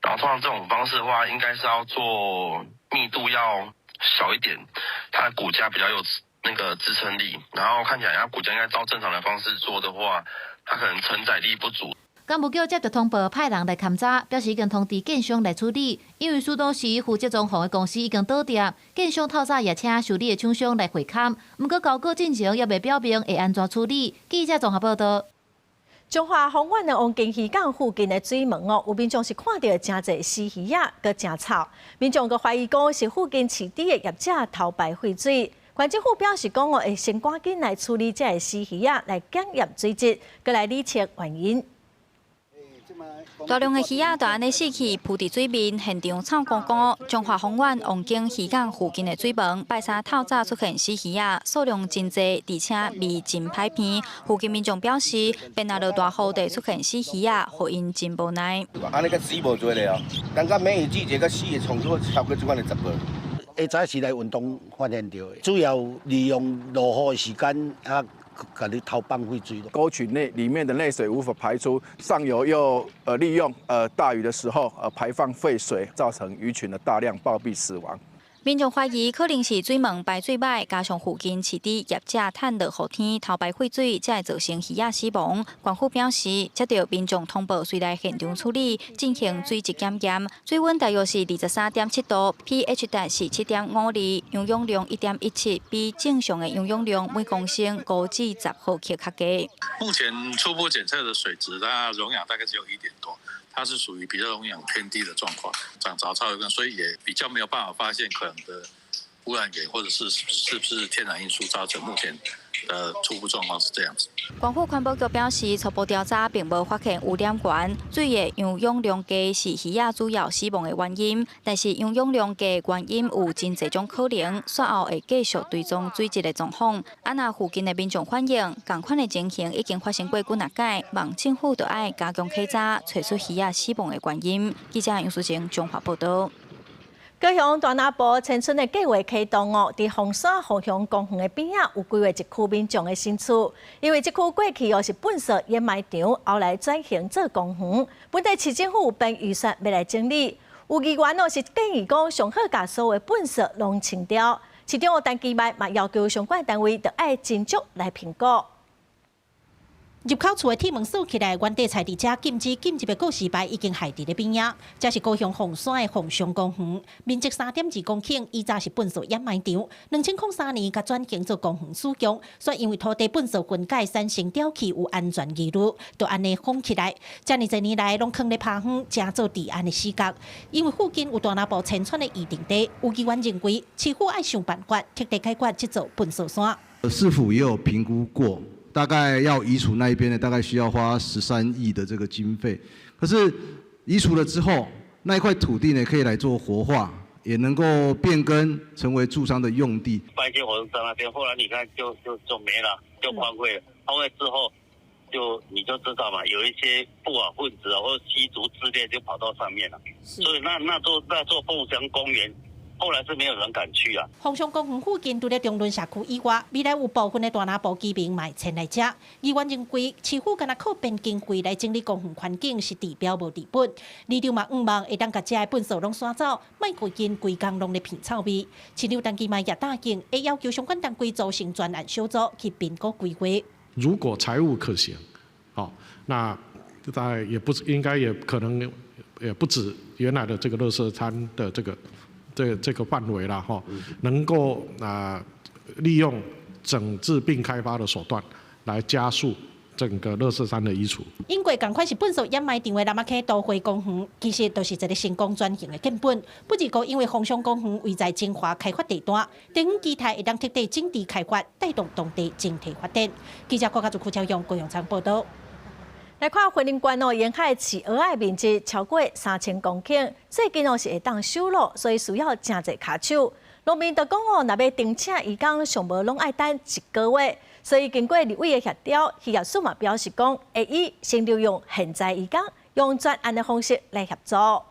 S4: 然後通常這種方式的話，應該是要做密度要小一點，它的骨架比較有那個支撐力，然後看起來它骨架應該照正常的方式做的話，它可能承載力不足。
S7: 工務局接著通報派人來勘查，表示已經通知建商來處理，因為施工時負責裝潢的公司已經倒店，建商透早也請修理的廠商來會勘，毋過交稿進前猶未表明會按怎處理。記者綜合報導。
S1: 彰化豐原的黃金漁港附近的水門哦，有民眾是看著誠濟死魚仔，閣誠臭，民眾閣懷疑講是附近飼豬的業者偷排廢水。縣政府表示講哦，會先趕緊來處理這个死魚仔，來檢驗水質，閣來理清原因。
S5: 大量的魚仔就按呢死去，浮佇水面，現場臭糊糊。彰化豐原王景漁港附近的水門，拜三透早出現死魚仔，數量真濟，而且味真歹鼻。附近民眾表示，連若落大雨就會出現死魚仔，予𪜶真無奈。
S6: 按呢閣死無濟咧哦，感覺梅雨季節閣死的衝出超過這款的十個。
S12: 下早時來運動發現著的，主要利用落雨的時間啊，共你偷放廢水。
S14: 溝渠內裡面的內水無法排出，上游又利用大雨的時候排放廢水，造成魚群的大量暴斃死亡。
S5: 民眾懷疑可能是水門排水䆀，加上附近飼豬業者趁落雨天偷排廢水，才會造成魚仔死亡。縣府表示，接到民眾通報，隨來現場處理，進行水質檢驗，水溫大約是23.7度，pH 值是7.52，溶氧量1.17，比正常的溶氧量每公升5至10毫克較低。
S16: 目前初步檢測的水質，它溶氧大概只有1點多。它是屬於比較溶氧偏低的狀況，長雜草有所以也比較沒有辦法發現可能的污染源，或者是是不是天然因素造成。目前的初步狀況是這樣子。
S5: 縣府環保局表示，初步調查並無發現污染源，水的溶氧量低是魚仔主要死亡的原因。但是溶氧量低原因有真濟種可能，煞後會繼續追蹤水質的狀況。啊，若附近的民眾反映，仝款的情形已經發生過幾若擺，望政府著愛加強稽查，揣出魚仔死亡的原因。記者楊淑靜綜合報導。
S1: 高雄大林埔遷村的計劃啟動哦，佇鳳山鳳翔公園的邊仔有規劃一區民眾的新厝，因為這區過去哦是糞埽掩埋場，後來轉型做公園。本地市政府有編預算欲來整理，有議員哦是建議講上好共所有糞埽攏清掉。市長陳其邁嘛要求相關單位著愛斟酌來評估。
S23: 入口處的鐵門鎖起來，原地菜地遮禁止進入的告示牌已經害佇咧邊仔。這是高雄鳳山的鳳翔公園，面積3.2公頃，以前是糞埽掩埋場。2003年共轉型做公園使用，煞因為土地糞埽分解產生沼氣有安全疑慮，就按呢封起來。遮爾濟年來，攏囥咧拋荒，成做治安的死角。因為附近有大林埔遷村的預定地，有議員認為市府愛想辦法徹底解決這座糞埽山。
S24: 市府也有評估過。大概要移除那一邊呢，大概需要花13億的這個經費。可是移除了之後，那一塊土地呢，可以來做活化，也能夠變更成為住商的用地。
S25: 辦一些活動在那邊，後來你看就沒了，就荒廢了。荒廢之後，就你就知道嘛，有一些不法分子啊，或者吸毒之類就跑到上面了。所以那座鳳翔公園。後來是沒有人敢去啊。
S23: 鳳翔公園附近除了中崙社區以外，未來有部分的大林埔居民嘛會遷來遮。議員認為，市府干焦靠編經費來整理公園環境是治標無治本。里長嘛向望會當共遮的糞埽攏徙走，莫規間規工攏咧鼻臭味。市長陳其邁也答應，會要求相關單位組成專案小組去評估規劃。
S26: 如果財務可行，那大概也不應該也可能也不止原來的這個垃圾灘的這個範圍啦，吼，能夠啊利用整治並開發的手段來加速整個垃圾山的移除。
S23: 英國仝款是糞埽掩埋場的湳仔溪都會公園，其實就是一個成功轉型的範本。不過因為鳳翔公園位在精華開發地段，地方期待會當徹底整治開發，帶動當地整體發展。記者郭家竹、邱超勇、高雄場報導。
S1: 來看雲林縣哦，沿海飼蚵仔面積超過3000公頃，最近哦是會當收咯，所以需要誠濟跤手。農民就講哦，若欲徵請漁工，上無攏愛等一個月，所以經過立委的協調，漁業署嘛表示講，會以先留用現在漁工，用專案的方式來協助。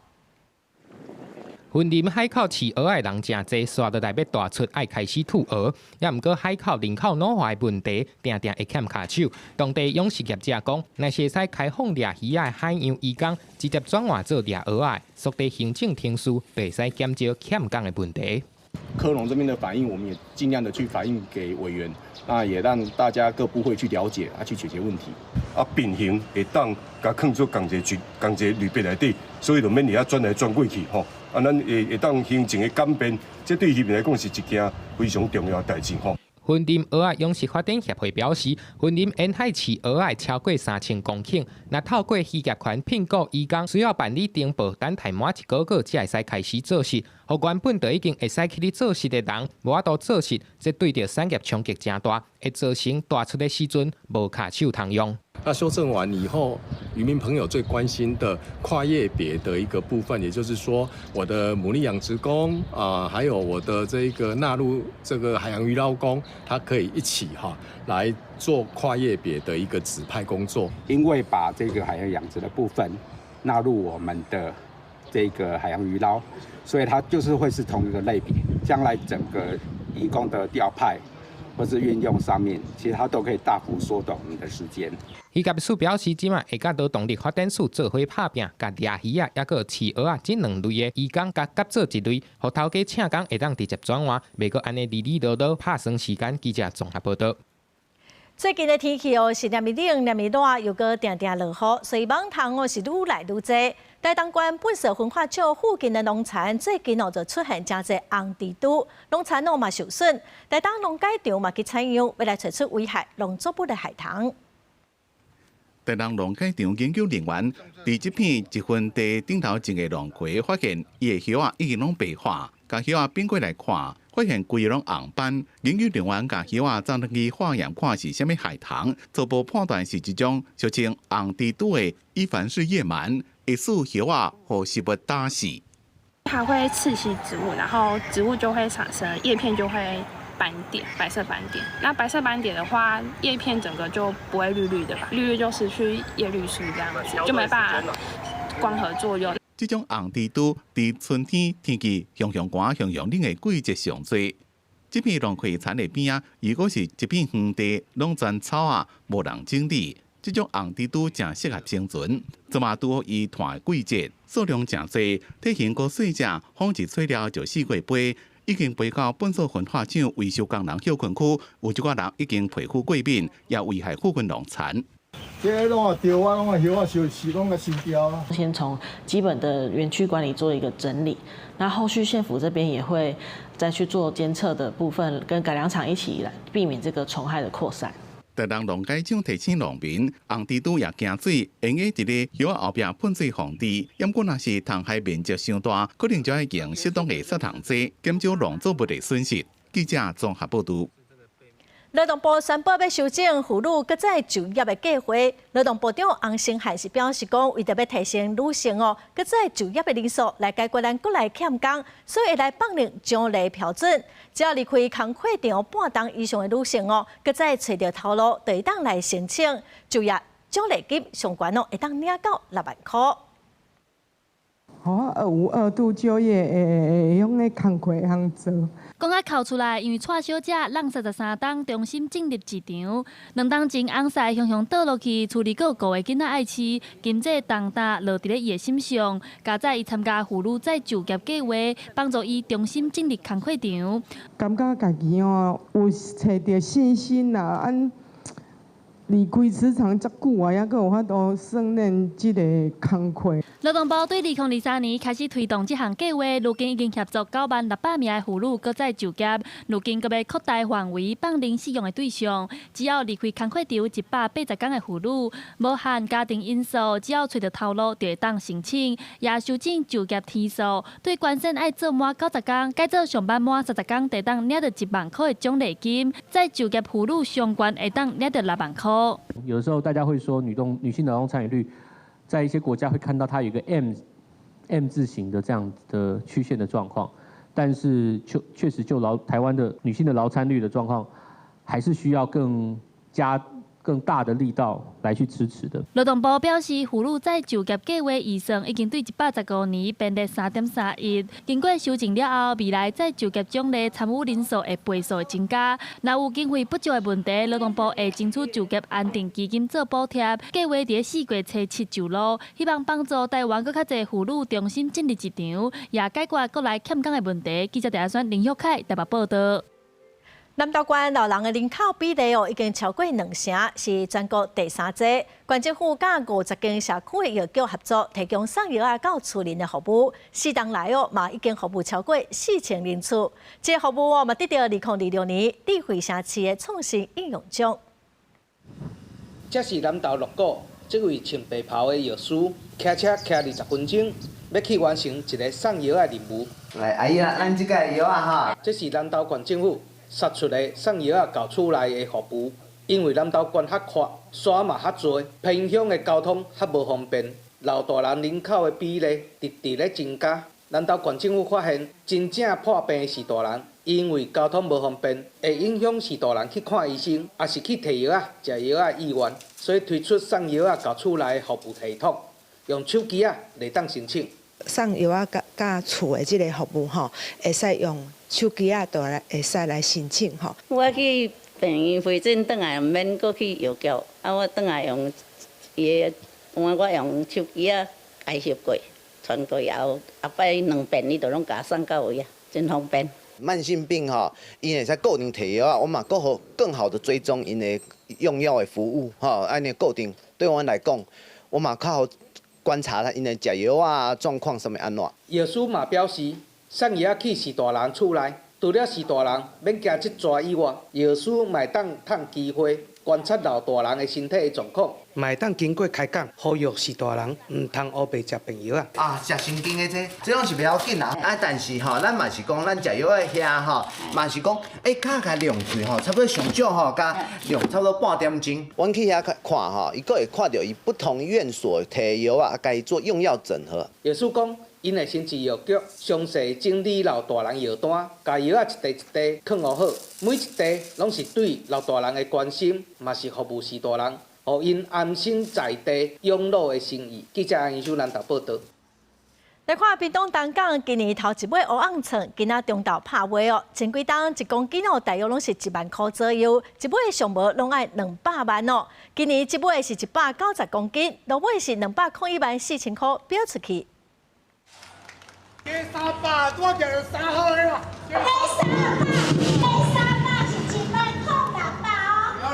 S10: 雲林海口飼蚵仔的人誠濟，紲落來欲大出愛開始吐蚵，也毋過海口人口老化的問題，定定會欠跤手。當地養殖業者講，若是會使開放掠魚仔的海洋漁工，直接轉換做掠蚵仔，速遞行政程序，就會使減少欠工的問題。
S27: 科農這邊的反應，我們也盡量的去反映給委員，那也讓大家各部會去了解，啊，去解決問題。
S31: 啊，變形會當共囥做仝一個仝一個類別內底，所以就免佇遐轉來轉過去吼。啊，咱會當行政的簡便，這對漁民來講是一件非常重要的代誌吼。
S10: 雲林蚵仔養殖發展協會表示，雲林沿海飼蚵仔超過3000公頃，若透過漁業權聘僱漁工，需要辦理登報，等待滿一個月才會使開始做穡。予原本就已經會使去咧做穡的人，無法度做穡，這對著產業衝擊誠大，會造成大出的時陣無跤手通用。
S2: 那修正完以後，漁民朋友最關心的跨業別的一個部分，也就是說，我的牡蠣養殖工啊，還有我的這個納入這個海洋魚撈工，它可以一起哈來做跨業別的一個指派工作。
S8: 因為把這個海洋養殖的部分納入我們的這個海洋魚撈，所以它就是會是同一個類別，將來整個漁工的調派或是運用上面，其實它都可以大幅縮短我們的時間。
S10: 漁業署表示，這擺會佮勞動力發展署做伙拍拚，共掠魚仔，抑閣飼蚵仔這兩類的漁工，共合做一類，予頭家請工會當直接轉換，袂閣按呢哩哩囉囉拍算時間。記者綜合報導。
S1: 最近的天氣哦，是連日冷，連日熱，又閣定定落雨，所以蠓蟲哦是愈來愈濟。台東縣糞埽焚化廠附近的農田最近哦就出現誠濟紅蜘蛛，農田哦嘛受損。台東農改場嘛去採樣，欲來揣出危害農作物的害蟲。
S9: 台東農改場研究人員佇這片一分地頂頭種的龍葵，發現伊的葉仔已經攏白化，共葉仔反過來看，發現規个攏紅斑。研究人員共葉仔送轉去化驗，看是啥物害蟲，初步判斷是一種俗稱紅蜘蛛的伊凡氏葉蟎，會使葉仔予食物打死。
S11: 它會刺吸植物，然後植物就會產生葉片就會斑點，白色斑點。那白色斑點的話，葉片整個就不會綠綠的吧？綠綠就失去葉綠素這樣子，就沒辦法光合作用。
S9: 這種紅蜘蛛佇春天天氣雄雄寒、雄雄冷的季節上濟。這片龍葵田的邊仔，如果是一片園地，攏全草仔，無人整理，這種紅蜘蛛誠適合生存。這嘛拄好伊湠的季節，數量誠濟，體型閣細隻，風一吹了就四界飛。已經飛到糞埽焚化廠維修工人歇睏區，有一寡人已經皮膚過敏，也危害附近農田。
S13: 這攏也著啊，攏也葉仔燒是攏共燒掉啊。
S15: 先從基本的園區管理做一個整理，那後續縣府這邊也會再去做監測的部分，跟改良場一起來避免這個蟲害的擴散。
S9: 台東農改場提醒農民，紅蜘蛛也驚水，會用佇咧葉仔後壁噴水防治。毋過若是蟲害面積傷大，可能就愛用適當的殺蟲劑，減少農作物的損失。記者綜合報導。
S1: 勞動部宣布欲修正婦女閣再就業的計畫。勞動部長洪申翰是表示講，為著欲提升女性哦閣再就業的人數，來解決咱國內欠工，所以會來放寬獎勵標準。只要離開工課場半冬以上的女性哦，閣再揣著頭路，就會當來申請就業獎勵金，上懸哦會當領到6萬箍。
S17: 予我有二度就業會用的工課通做。
S3: 講甲哭出來，因為蔡小姐櫳33冬重新進入職場。2冬前翁婿雄雄倒落去，厝裡閣有五个囡仔愛飼，經濟重擔落佇咧伊的身上。佳哉伊參加婦女再就業計畫，幫助伊重新進入工課場。
S17: 感覺家己哦有揣著信心啦，按離開職場遮久啊，猶閣有法度勝任這个工課。
S3: 勞動部對2023年開始推動這項計畫，如今已經協助9萬600名的婦女閣再就業。如今閣欲擴大範圍，放寬適用的對象，只要離開工課場180天的婦女，無限家庭因素，只要揣著頭路就會當申請。也修正就業天數，對關鍵愛做滿90天，改做上班滿30天，就會當領著1萬箍的獎勵金。再就業婦女上懸會當領著6萬箍。
S18: 有的時候大家會說女性勞動參與率，在一些國家會看到它有一個 M 字形的這樣的曲線的狀況，但是確實就台灣的女性的勞參率的狀況，還是需要更大的力道來去支持的。
S3: 勞動部表示，婦女再就業計畫預算已經對115年編列3.3億，經過修正了後，未來再就業獎勵參與人數會倍數增加。若有經費不足的問題，勞動部會爭取就業安定基金做補貼。計畫佇4月初7上路，希望幫助台灣閣較濟婦女重新進入職場，也解決國內欠工的問題。記者鄭選林玉凱台北報導。
S1: 南投縣老人的人口比例哦，已經超過兩成，是全國第三濟。縣政府佮50間社區的藥局合作，提供送藥仔到厝裡的服務。4冬來哦，嘛已經服務超過4000人次。這個服務哦，嘛得著2026年智慧城市的創新應用獎。
S28: 這是南投鹿谷這位穿白袍的藥師，騎車騎20分鐘，欲去完成一个送藥仔的任務。
S29: 來，阿姨啊，咱這个藥仔哈。
S28: 這是南投縣政府發出的送藥仔到厝內的服務，因為南投縣較闊，山嘛較濟，偏鄉的交通較無方便，老大人人口的比例直直咧增加。南投縣政府發現，真正破病的序大人，因為交通無方便，會影響序大人去看醫生，抑是去提藥仔、食藥仔的意願，所以推出送藥仔到厝內的服務系統，用手機仔會當申請。
S4: 送藥仔佮厝的這个服務吼，會使用手機仔就來會使來申請吼。
S6: 我去病院回診，轉來毋免閣去藥局，啊，我轉來用伊的，我用手機仔開翕過，傳過以後，後擺兩遍伊就攏共送到位啊，真方便。
S7: 慢性病吼，𪜶會使固定提藥仔，我嘛閣好更好的追蹤𪜶的用藥的服務，吼，按呢固定對阮來講，我嘛較好觀察𪜶的食藥仔狀況啥物按怎。
S28: 藥師嘛表示，送藥仔去序大人厝內。除了序大人免行這逝以外，藥師嘛會當趁機會觀察老大人的身體的狀況，
S12: 嘛會當經過開講，呼籲序大人毋通烏白食便藥仔。
S7: 啊，食神經的這，這攏是袂要緊啦。啊，但是吼，咱嘛是講，咱食藥仔遐吼，嘛是講，較共量開吼，差不多上少吼，共量差不多半點鐘。阮去遐看吼，伊閣會看著伊不同院所提藥仔，共伊做用藥整合。
S28: 藥師講。𪜶會先去藥局詳細整理老大人藥單，共藥仔一袋一袋囥予好，每一袋攏是對老大人的關心，嘛是服務序大人，予𪜶安心在地養老的心意。記者楊秀蘭報導。
S1: 來看屏東東港今年頭一尾烏甕創，今仔中晝拍賣哦，前幾冬一公斤哦，大約攏是1萬箍左右，一尾上無攏愛200萬哦。今年這尾是190公斤，落尾是201萬4千箍標出去。
S14: 加300，我叫三號的啦。
S19: 加三百，加300是1萬零600哦。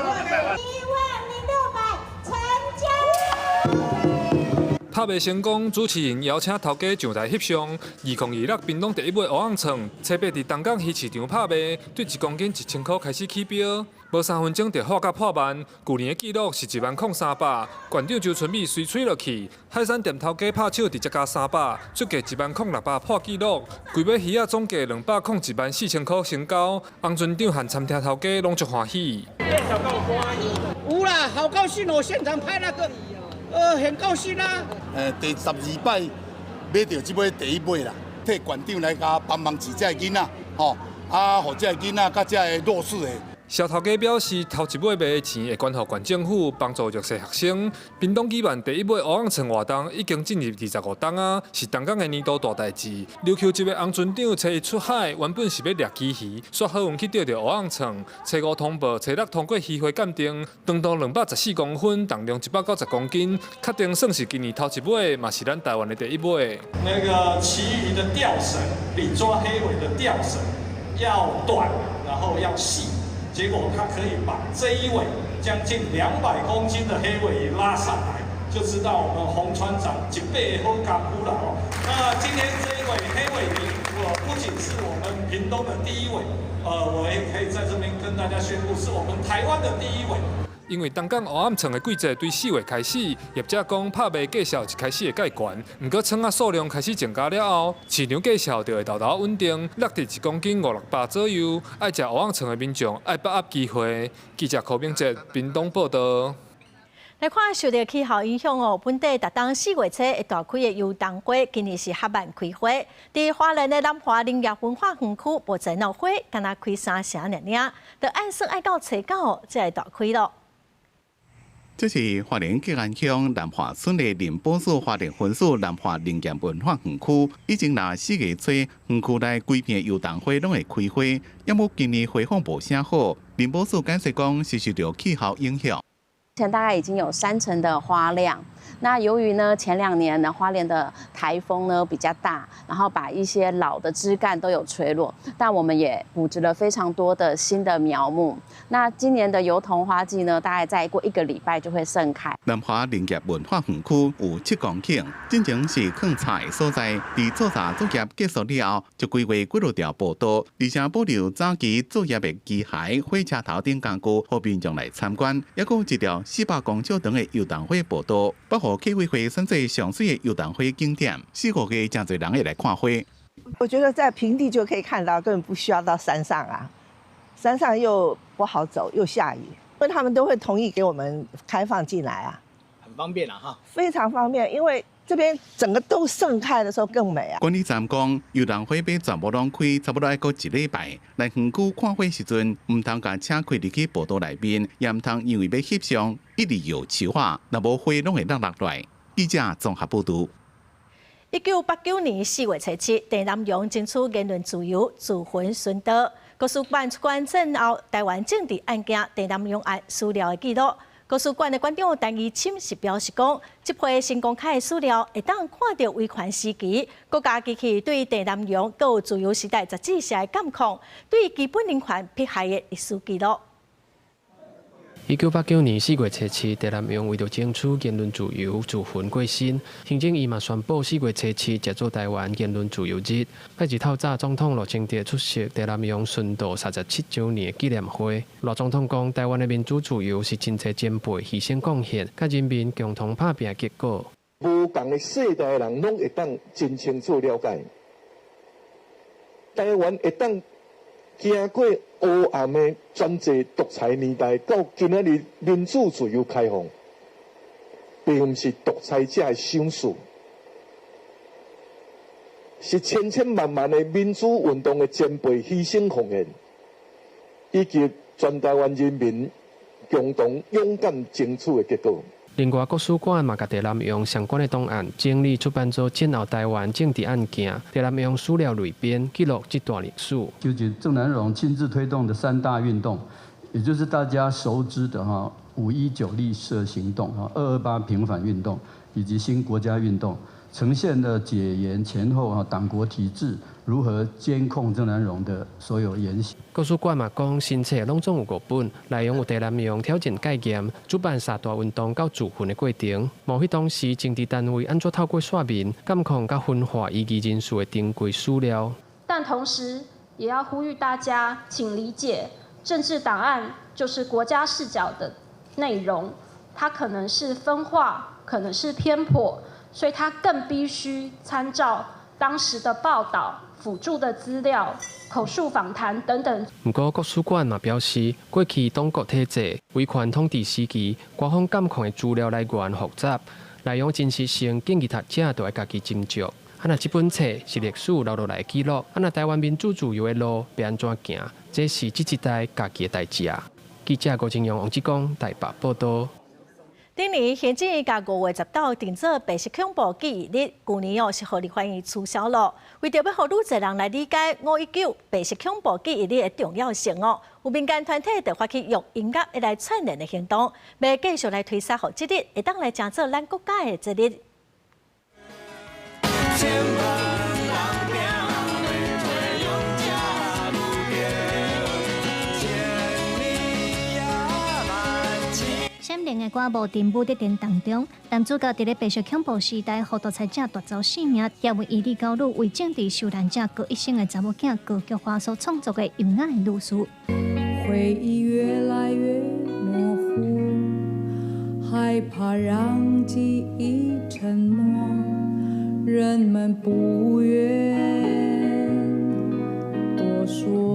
S19: 10,600，成交。
S20: 拍賣成功，主持人邀請頭家上台翕相。2026屏東第一尾烏甕創，初八佇東港魚市場拍賣，對1公斤1000箍開始起標，無3分鐘就喊甲破萬。舊年的紀錄是1萬零300。館長周春美隨喙落去，海產店頭家拍手直接加三百，出價1萬零600破紀錄。規尾魚仔總價201萬4千箍成交。翁村長和餐廳頭家攏足歡喜。
S21: 有啦，好高興哦！現場拍那個。很高興啊！
S22: 第12擺買著這尾第一尾啦，替縣長來共幫忙飼這个囡仔，吼，啊，予這个囡仔佮這个弱勢的。
S20: 蕭頭家表示，頭一尾賣的錢會捐予縣政府，幫助弱勢學生。屏東舉辦第一尾烏甕創活動已經進入25冬啊，是東港的年度大代誌。琉球籍的翁村長初一出海，原本是欲掠旗魚，煞好運去釣著烏甕創。初五通報，初六通過漁會鑑定，長度214公分，重量190公斤，確定算是今年頭一尾，嘛是咱台灣的第一尾。
S29: 那個旗魚的釣繩比抓黑鮪的釣繩要短，然後要細。結果他可以把這一尾將近200公斤的黑鮪魚拉上來，就知道我們洪船長一輩好功夫了哦。那今天這一尾黑鮪魚，我不僅是我們屏東的第一尾，我也可以在這邊跟大家宣布，是我們台灣的第一尾。
S20: 因為東港烏甕創的季節對4月開始，業者講拍賣價數一開始會較懸，毋過創仔數量開始增加了後，市場價數就會沓沓穩定，落佇1公斤五六百左右。愛食烏甕創的民眾愛把握機會。記者柯明哲屏東報導。
S1: 來看受著氣候影響哦，本地逐冬4月初會大開的油桐花，今年是較慢開花。佇花蓮的南華林業文化園區，目前哦花敢若開三成爾爾，著按算愛到初九才會大開囉。
S9: 這是花蓮吉安鄉南華村的林寶樹花蓮分署南華林業文化園區，以前若4月初，園區內規片油桐花攏會開花，猶過今年花況無啥好。林寶樹解釋講，是受著氣候影響。
S30: 目前大概已經有3成的花量。那由於呢前2年呢花蓮的颱風呢比較大，然後把一些老的枝幹都有吹落，但我們也補植了非常多的新的苗木。那今年的油桐花季呢，大概再過一個禮拜就會盛開。
S9: 南華林業文化園區有7公頃，進前是囥柴的所在。佇做雜作業結束了後，就規劃幾落條步道，而且保留早期作業的機械、火車頭等工具，予民眾來參觀。抑閣有一條400公尺長的油桐花步道，北予客委會選做上媠的油桐花景點，四五月誠濟人會來看花。
S32: 我覺得在平地就可以看到，根本不需要到山上啊。山上又不好走，又下雨。因為他們都會同意給我們開放進來啊，
S2: 很方便啊，哈，
S32: 非常方便，因為這邊整個都盛開的時候更美啊。
S9: 管理站講，遊覽會欲全部攏開，差不多愛閣一禮拜。來園區看花時陣，毋通共車開入去步道內面，也毋通因為欲翕相，一直搖樹仔，若無花攏會落落來。記者綜合報導。
S1: 1989年4月27，鄭南榕爭取言論自由，自焚殉道。國史館出版戰後臺灣政治案件鄭南榕案史料的記錄。國史館的館長陳怡欽是表示講，這批新公開的史料會當看著威權時期國家機器對鄭南榕閣有自由時代雜誌社的監控，對基本人權迫害的歷史記錄。
S5: 1989年4月27，鄭南榕為著爭取言論自由，自焚過身。行政院嘛宣布4月27，才做臺灣言論自由日。拜二透早，總統賴清德出席鄭南榕殉道37週年紀念會。賴總統講，臺灣的民主自由是真濟前輩犧牲貢獻，佮人民共同拍拚的結果。
S8: 無仝的世代的人攏會當真清楚了解，臺灣會當經過黑暗的專制獨裁年代，到今仔日民主自由開放，並毋是獨裁者的賞賜，是千千萬萬的民主運動的前輩犧牲奉獻，以及全臺灣人民共同勇敢爭取的結果。
S5: 另外，國史館嘛，共鄭南榕相關的檔案整理出版做戰後臺灣政治案件，鄭南榕史料彙編記錄這段歷史。
S10: 就是鄭南榕親自推動的三大運動，也就是大家熟知的哈519綠色行動、哈228平反運動以及新國家運動，呈現了解嚴前後哈黨國體制如何監控鄭南榕的所有言行。
S5: 國史館嘛講，新冊攏總有五本，內容有鄭南榕挑戰戒嚴、主辦三大運動到自焚的過程，描繪當時政治單位按怎透過刷面監控佮分化異議人士的珍貴史料。
S11: 但同時，也要呼籲大家，請理解，政治檔案就是國家視角的內容，它可能是分化，可能是偏頗，所以它更必須參照當時的報道、輔助的資料、口述訪談等等。
S5: 毋過，國史館嘛表示，過去黨國體制、威權統治時期，官方監控的資料來源複雜，內容真實性建議讀者著愛家己斟酌。啊，若這本冊是歷史留落來的記錄，啊，若臺灣民主自由的路欲按怎行，這是這一代家己的代誌啊。記者郭正陽、王志剛台北報道。
S1: 頂年行政院共5月10號定做白色恐怖記憶日，舊年哦是予立法院取消囉。為著欲予愈濟人來理解5.19白色恐怖記憶日的重要性哦，有民間團體就發起用音樂來串聯的行動，欲繼續來推捒予這日會當來成做咱國家的節日。
S16: 千萬人拼欲提勇者無敵，千里也萬千。
S23: 閃靈的歌無定舞佇電當中，男主角佇咧白色恐怖時代，予獨裁者奪走性命，也為伊李高女為政治受難者過一生的查某囝高菊花所創作的優雅的女士。
S24: 回憶越來越模糊，害怕讓記憶沉默，人們不願多說。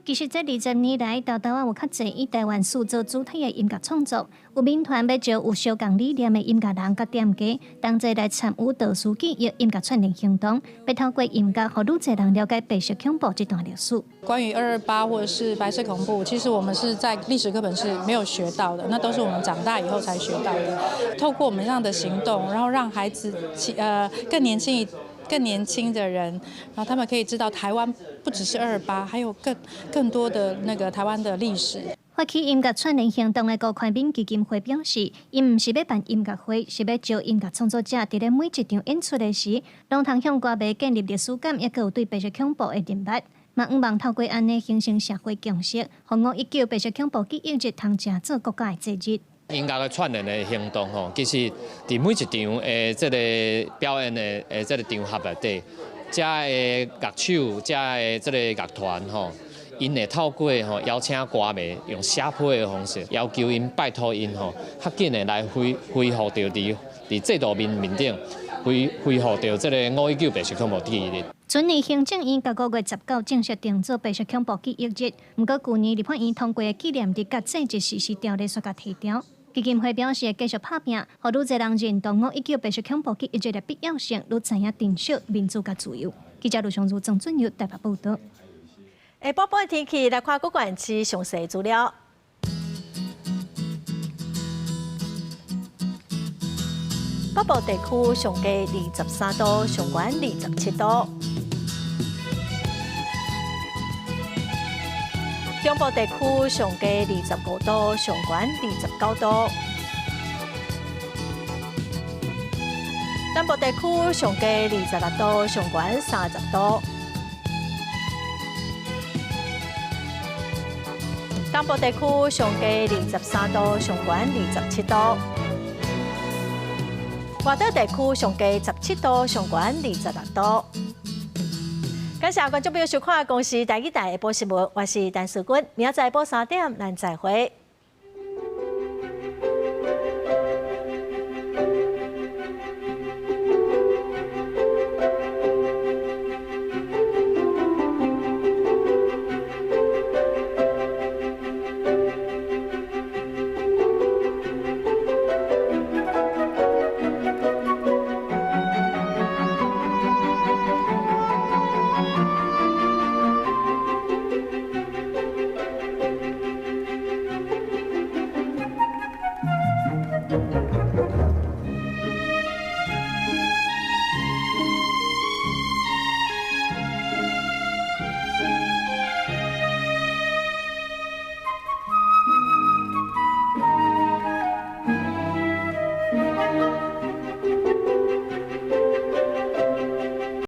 S23: 其實這20年來，台灣有較濟以台灣史做主題的音樂創作，有民團欲招有相仝理念的音樂人佮店家，同齊來參與導師記憶音樂串聯行動，欲透過音樂，予愈濟人了解白色恐怖這段歷史。
S25: 關於228或者是白色恐怖，其實我們是在歷史課本是沒有學到的，那都是我們長大以後才學到的。透過我們這樣的行動，然後讓孩子更年輕的人，然後他們可以知道台灣不只是228，還有更多的那個台灣的歷史。
S23: 發起音樂串聯行動的高寬敏基金會表示，𪜶毋是欲辦音樂會，是欲招音樂創作者，佇咧每一場演出的時，攏通向歌迷建立歷史感，抑閣有對白色恐怖的認捌。嘛，向望透過按呢形成社會共識，予5.19白色恐怖記憶日通成做國家的節日。
S26: 音樂的串聯的行動吼，其實佇每一場的這个表演的這个場合內底，遮的樂手、遮的這个樂團吼，𪜶會透過吼邀請歌迷用寫批的方式，要求𪜶拜託𪜶吼，較緊的來恢復著佇制度面面頂恢復著這个5.19白色恐怖記憶日。
S23: 去年行政院佮5月19正式定做白色恐怖記憶日，毋過舊年立法院通過的紀念日佮祭日實施條例煞共提掉。基金會表示會繼續拍拚，予愈濟人認同五一九白色恐怖記憶日的必要性，愈知影珍惜民主佮自由。記者盧尚如、曾俊佑台北報導。
S1: 下晡半天氣來看各縣市詳細資料。北部地區上低23度，上懸27度。中部地區上低25度，上懸29度。南部地區上低26度，上懸30度。東部地區上低23度，上懸27度。外島地區上低17度，上懸26度。感謝觀眾朋友收看《公視台語台》下晡新聞，我是陳淑君，明仔載下晡3點，咱再會。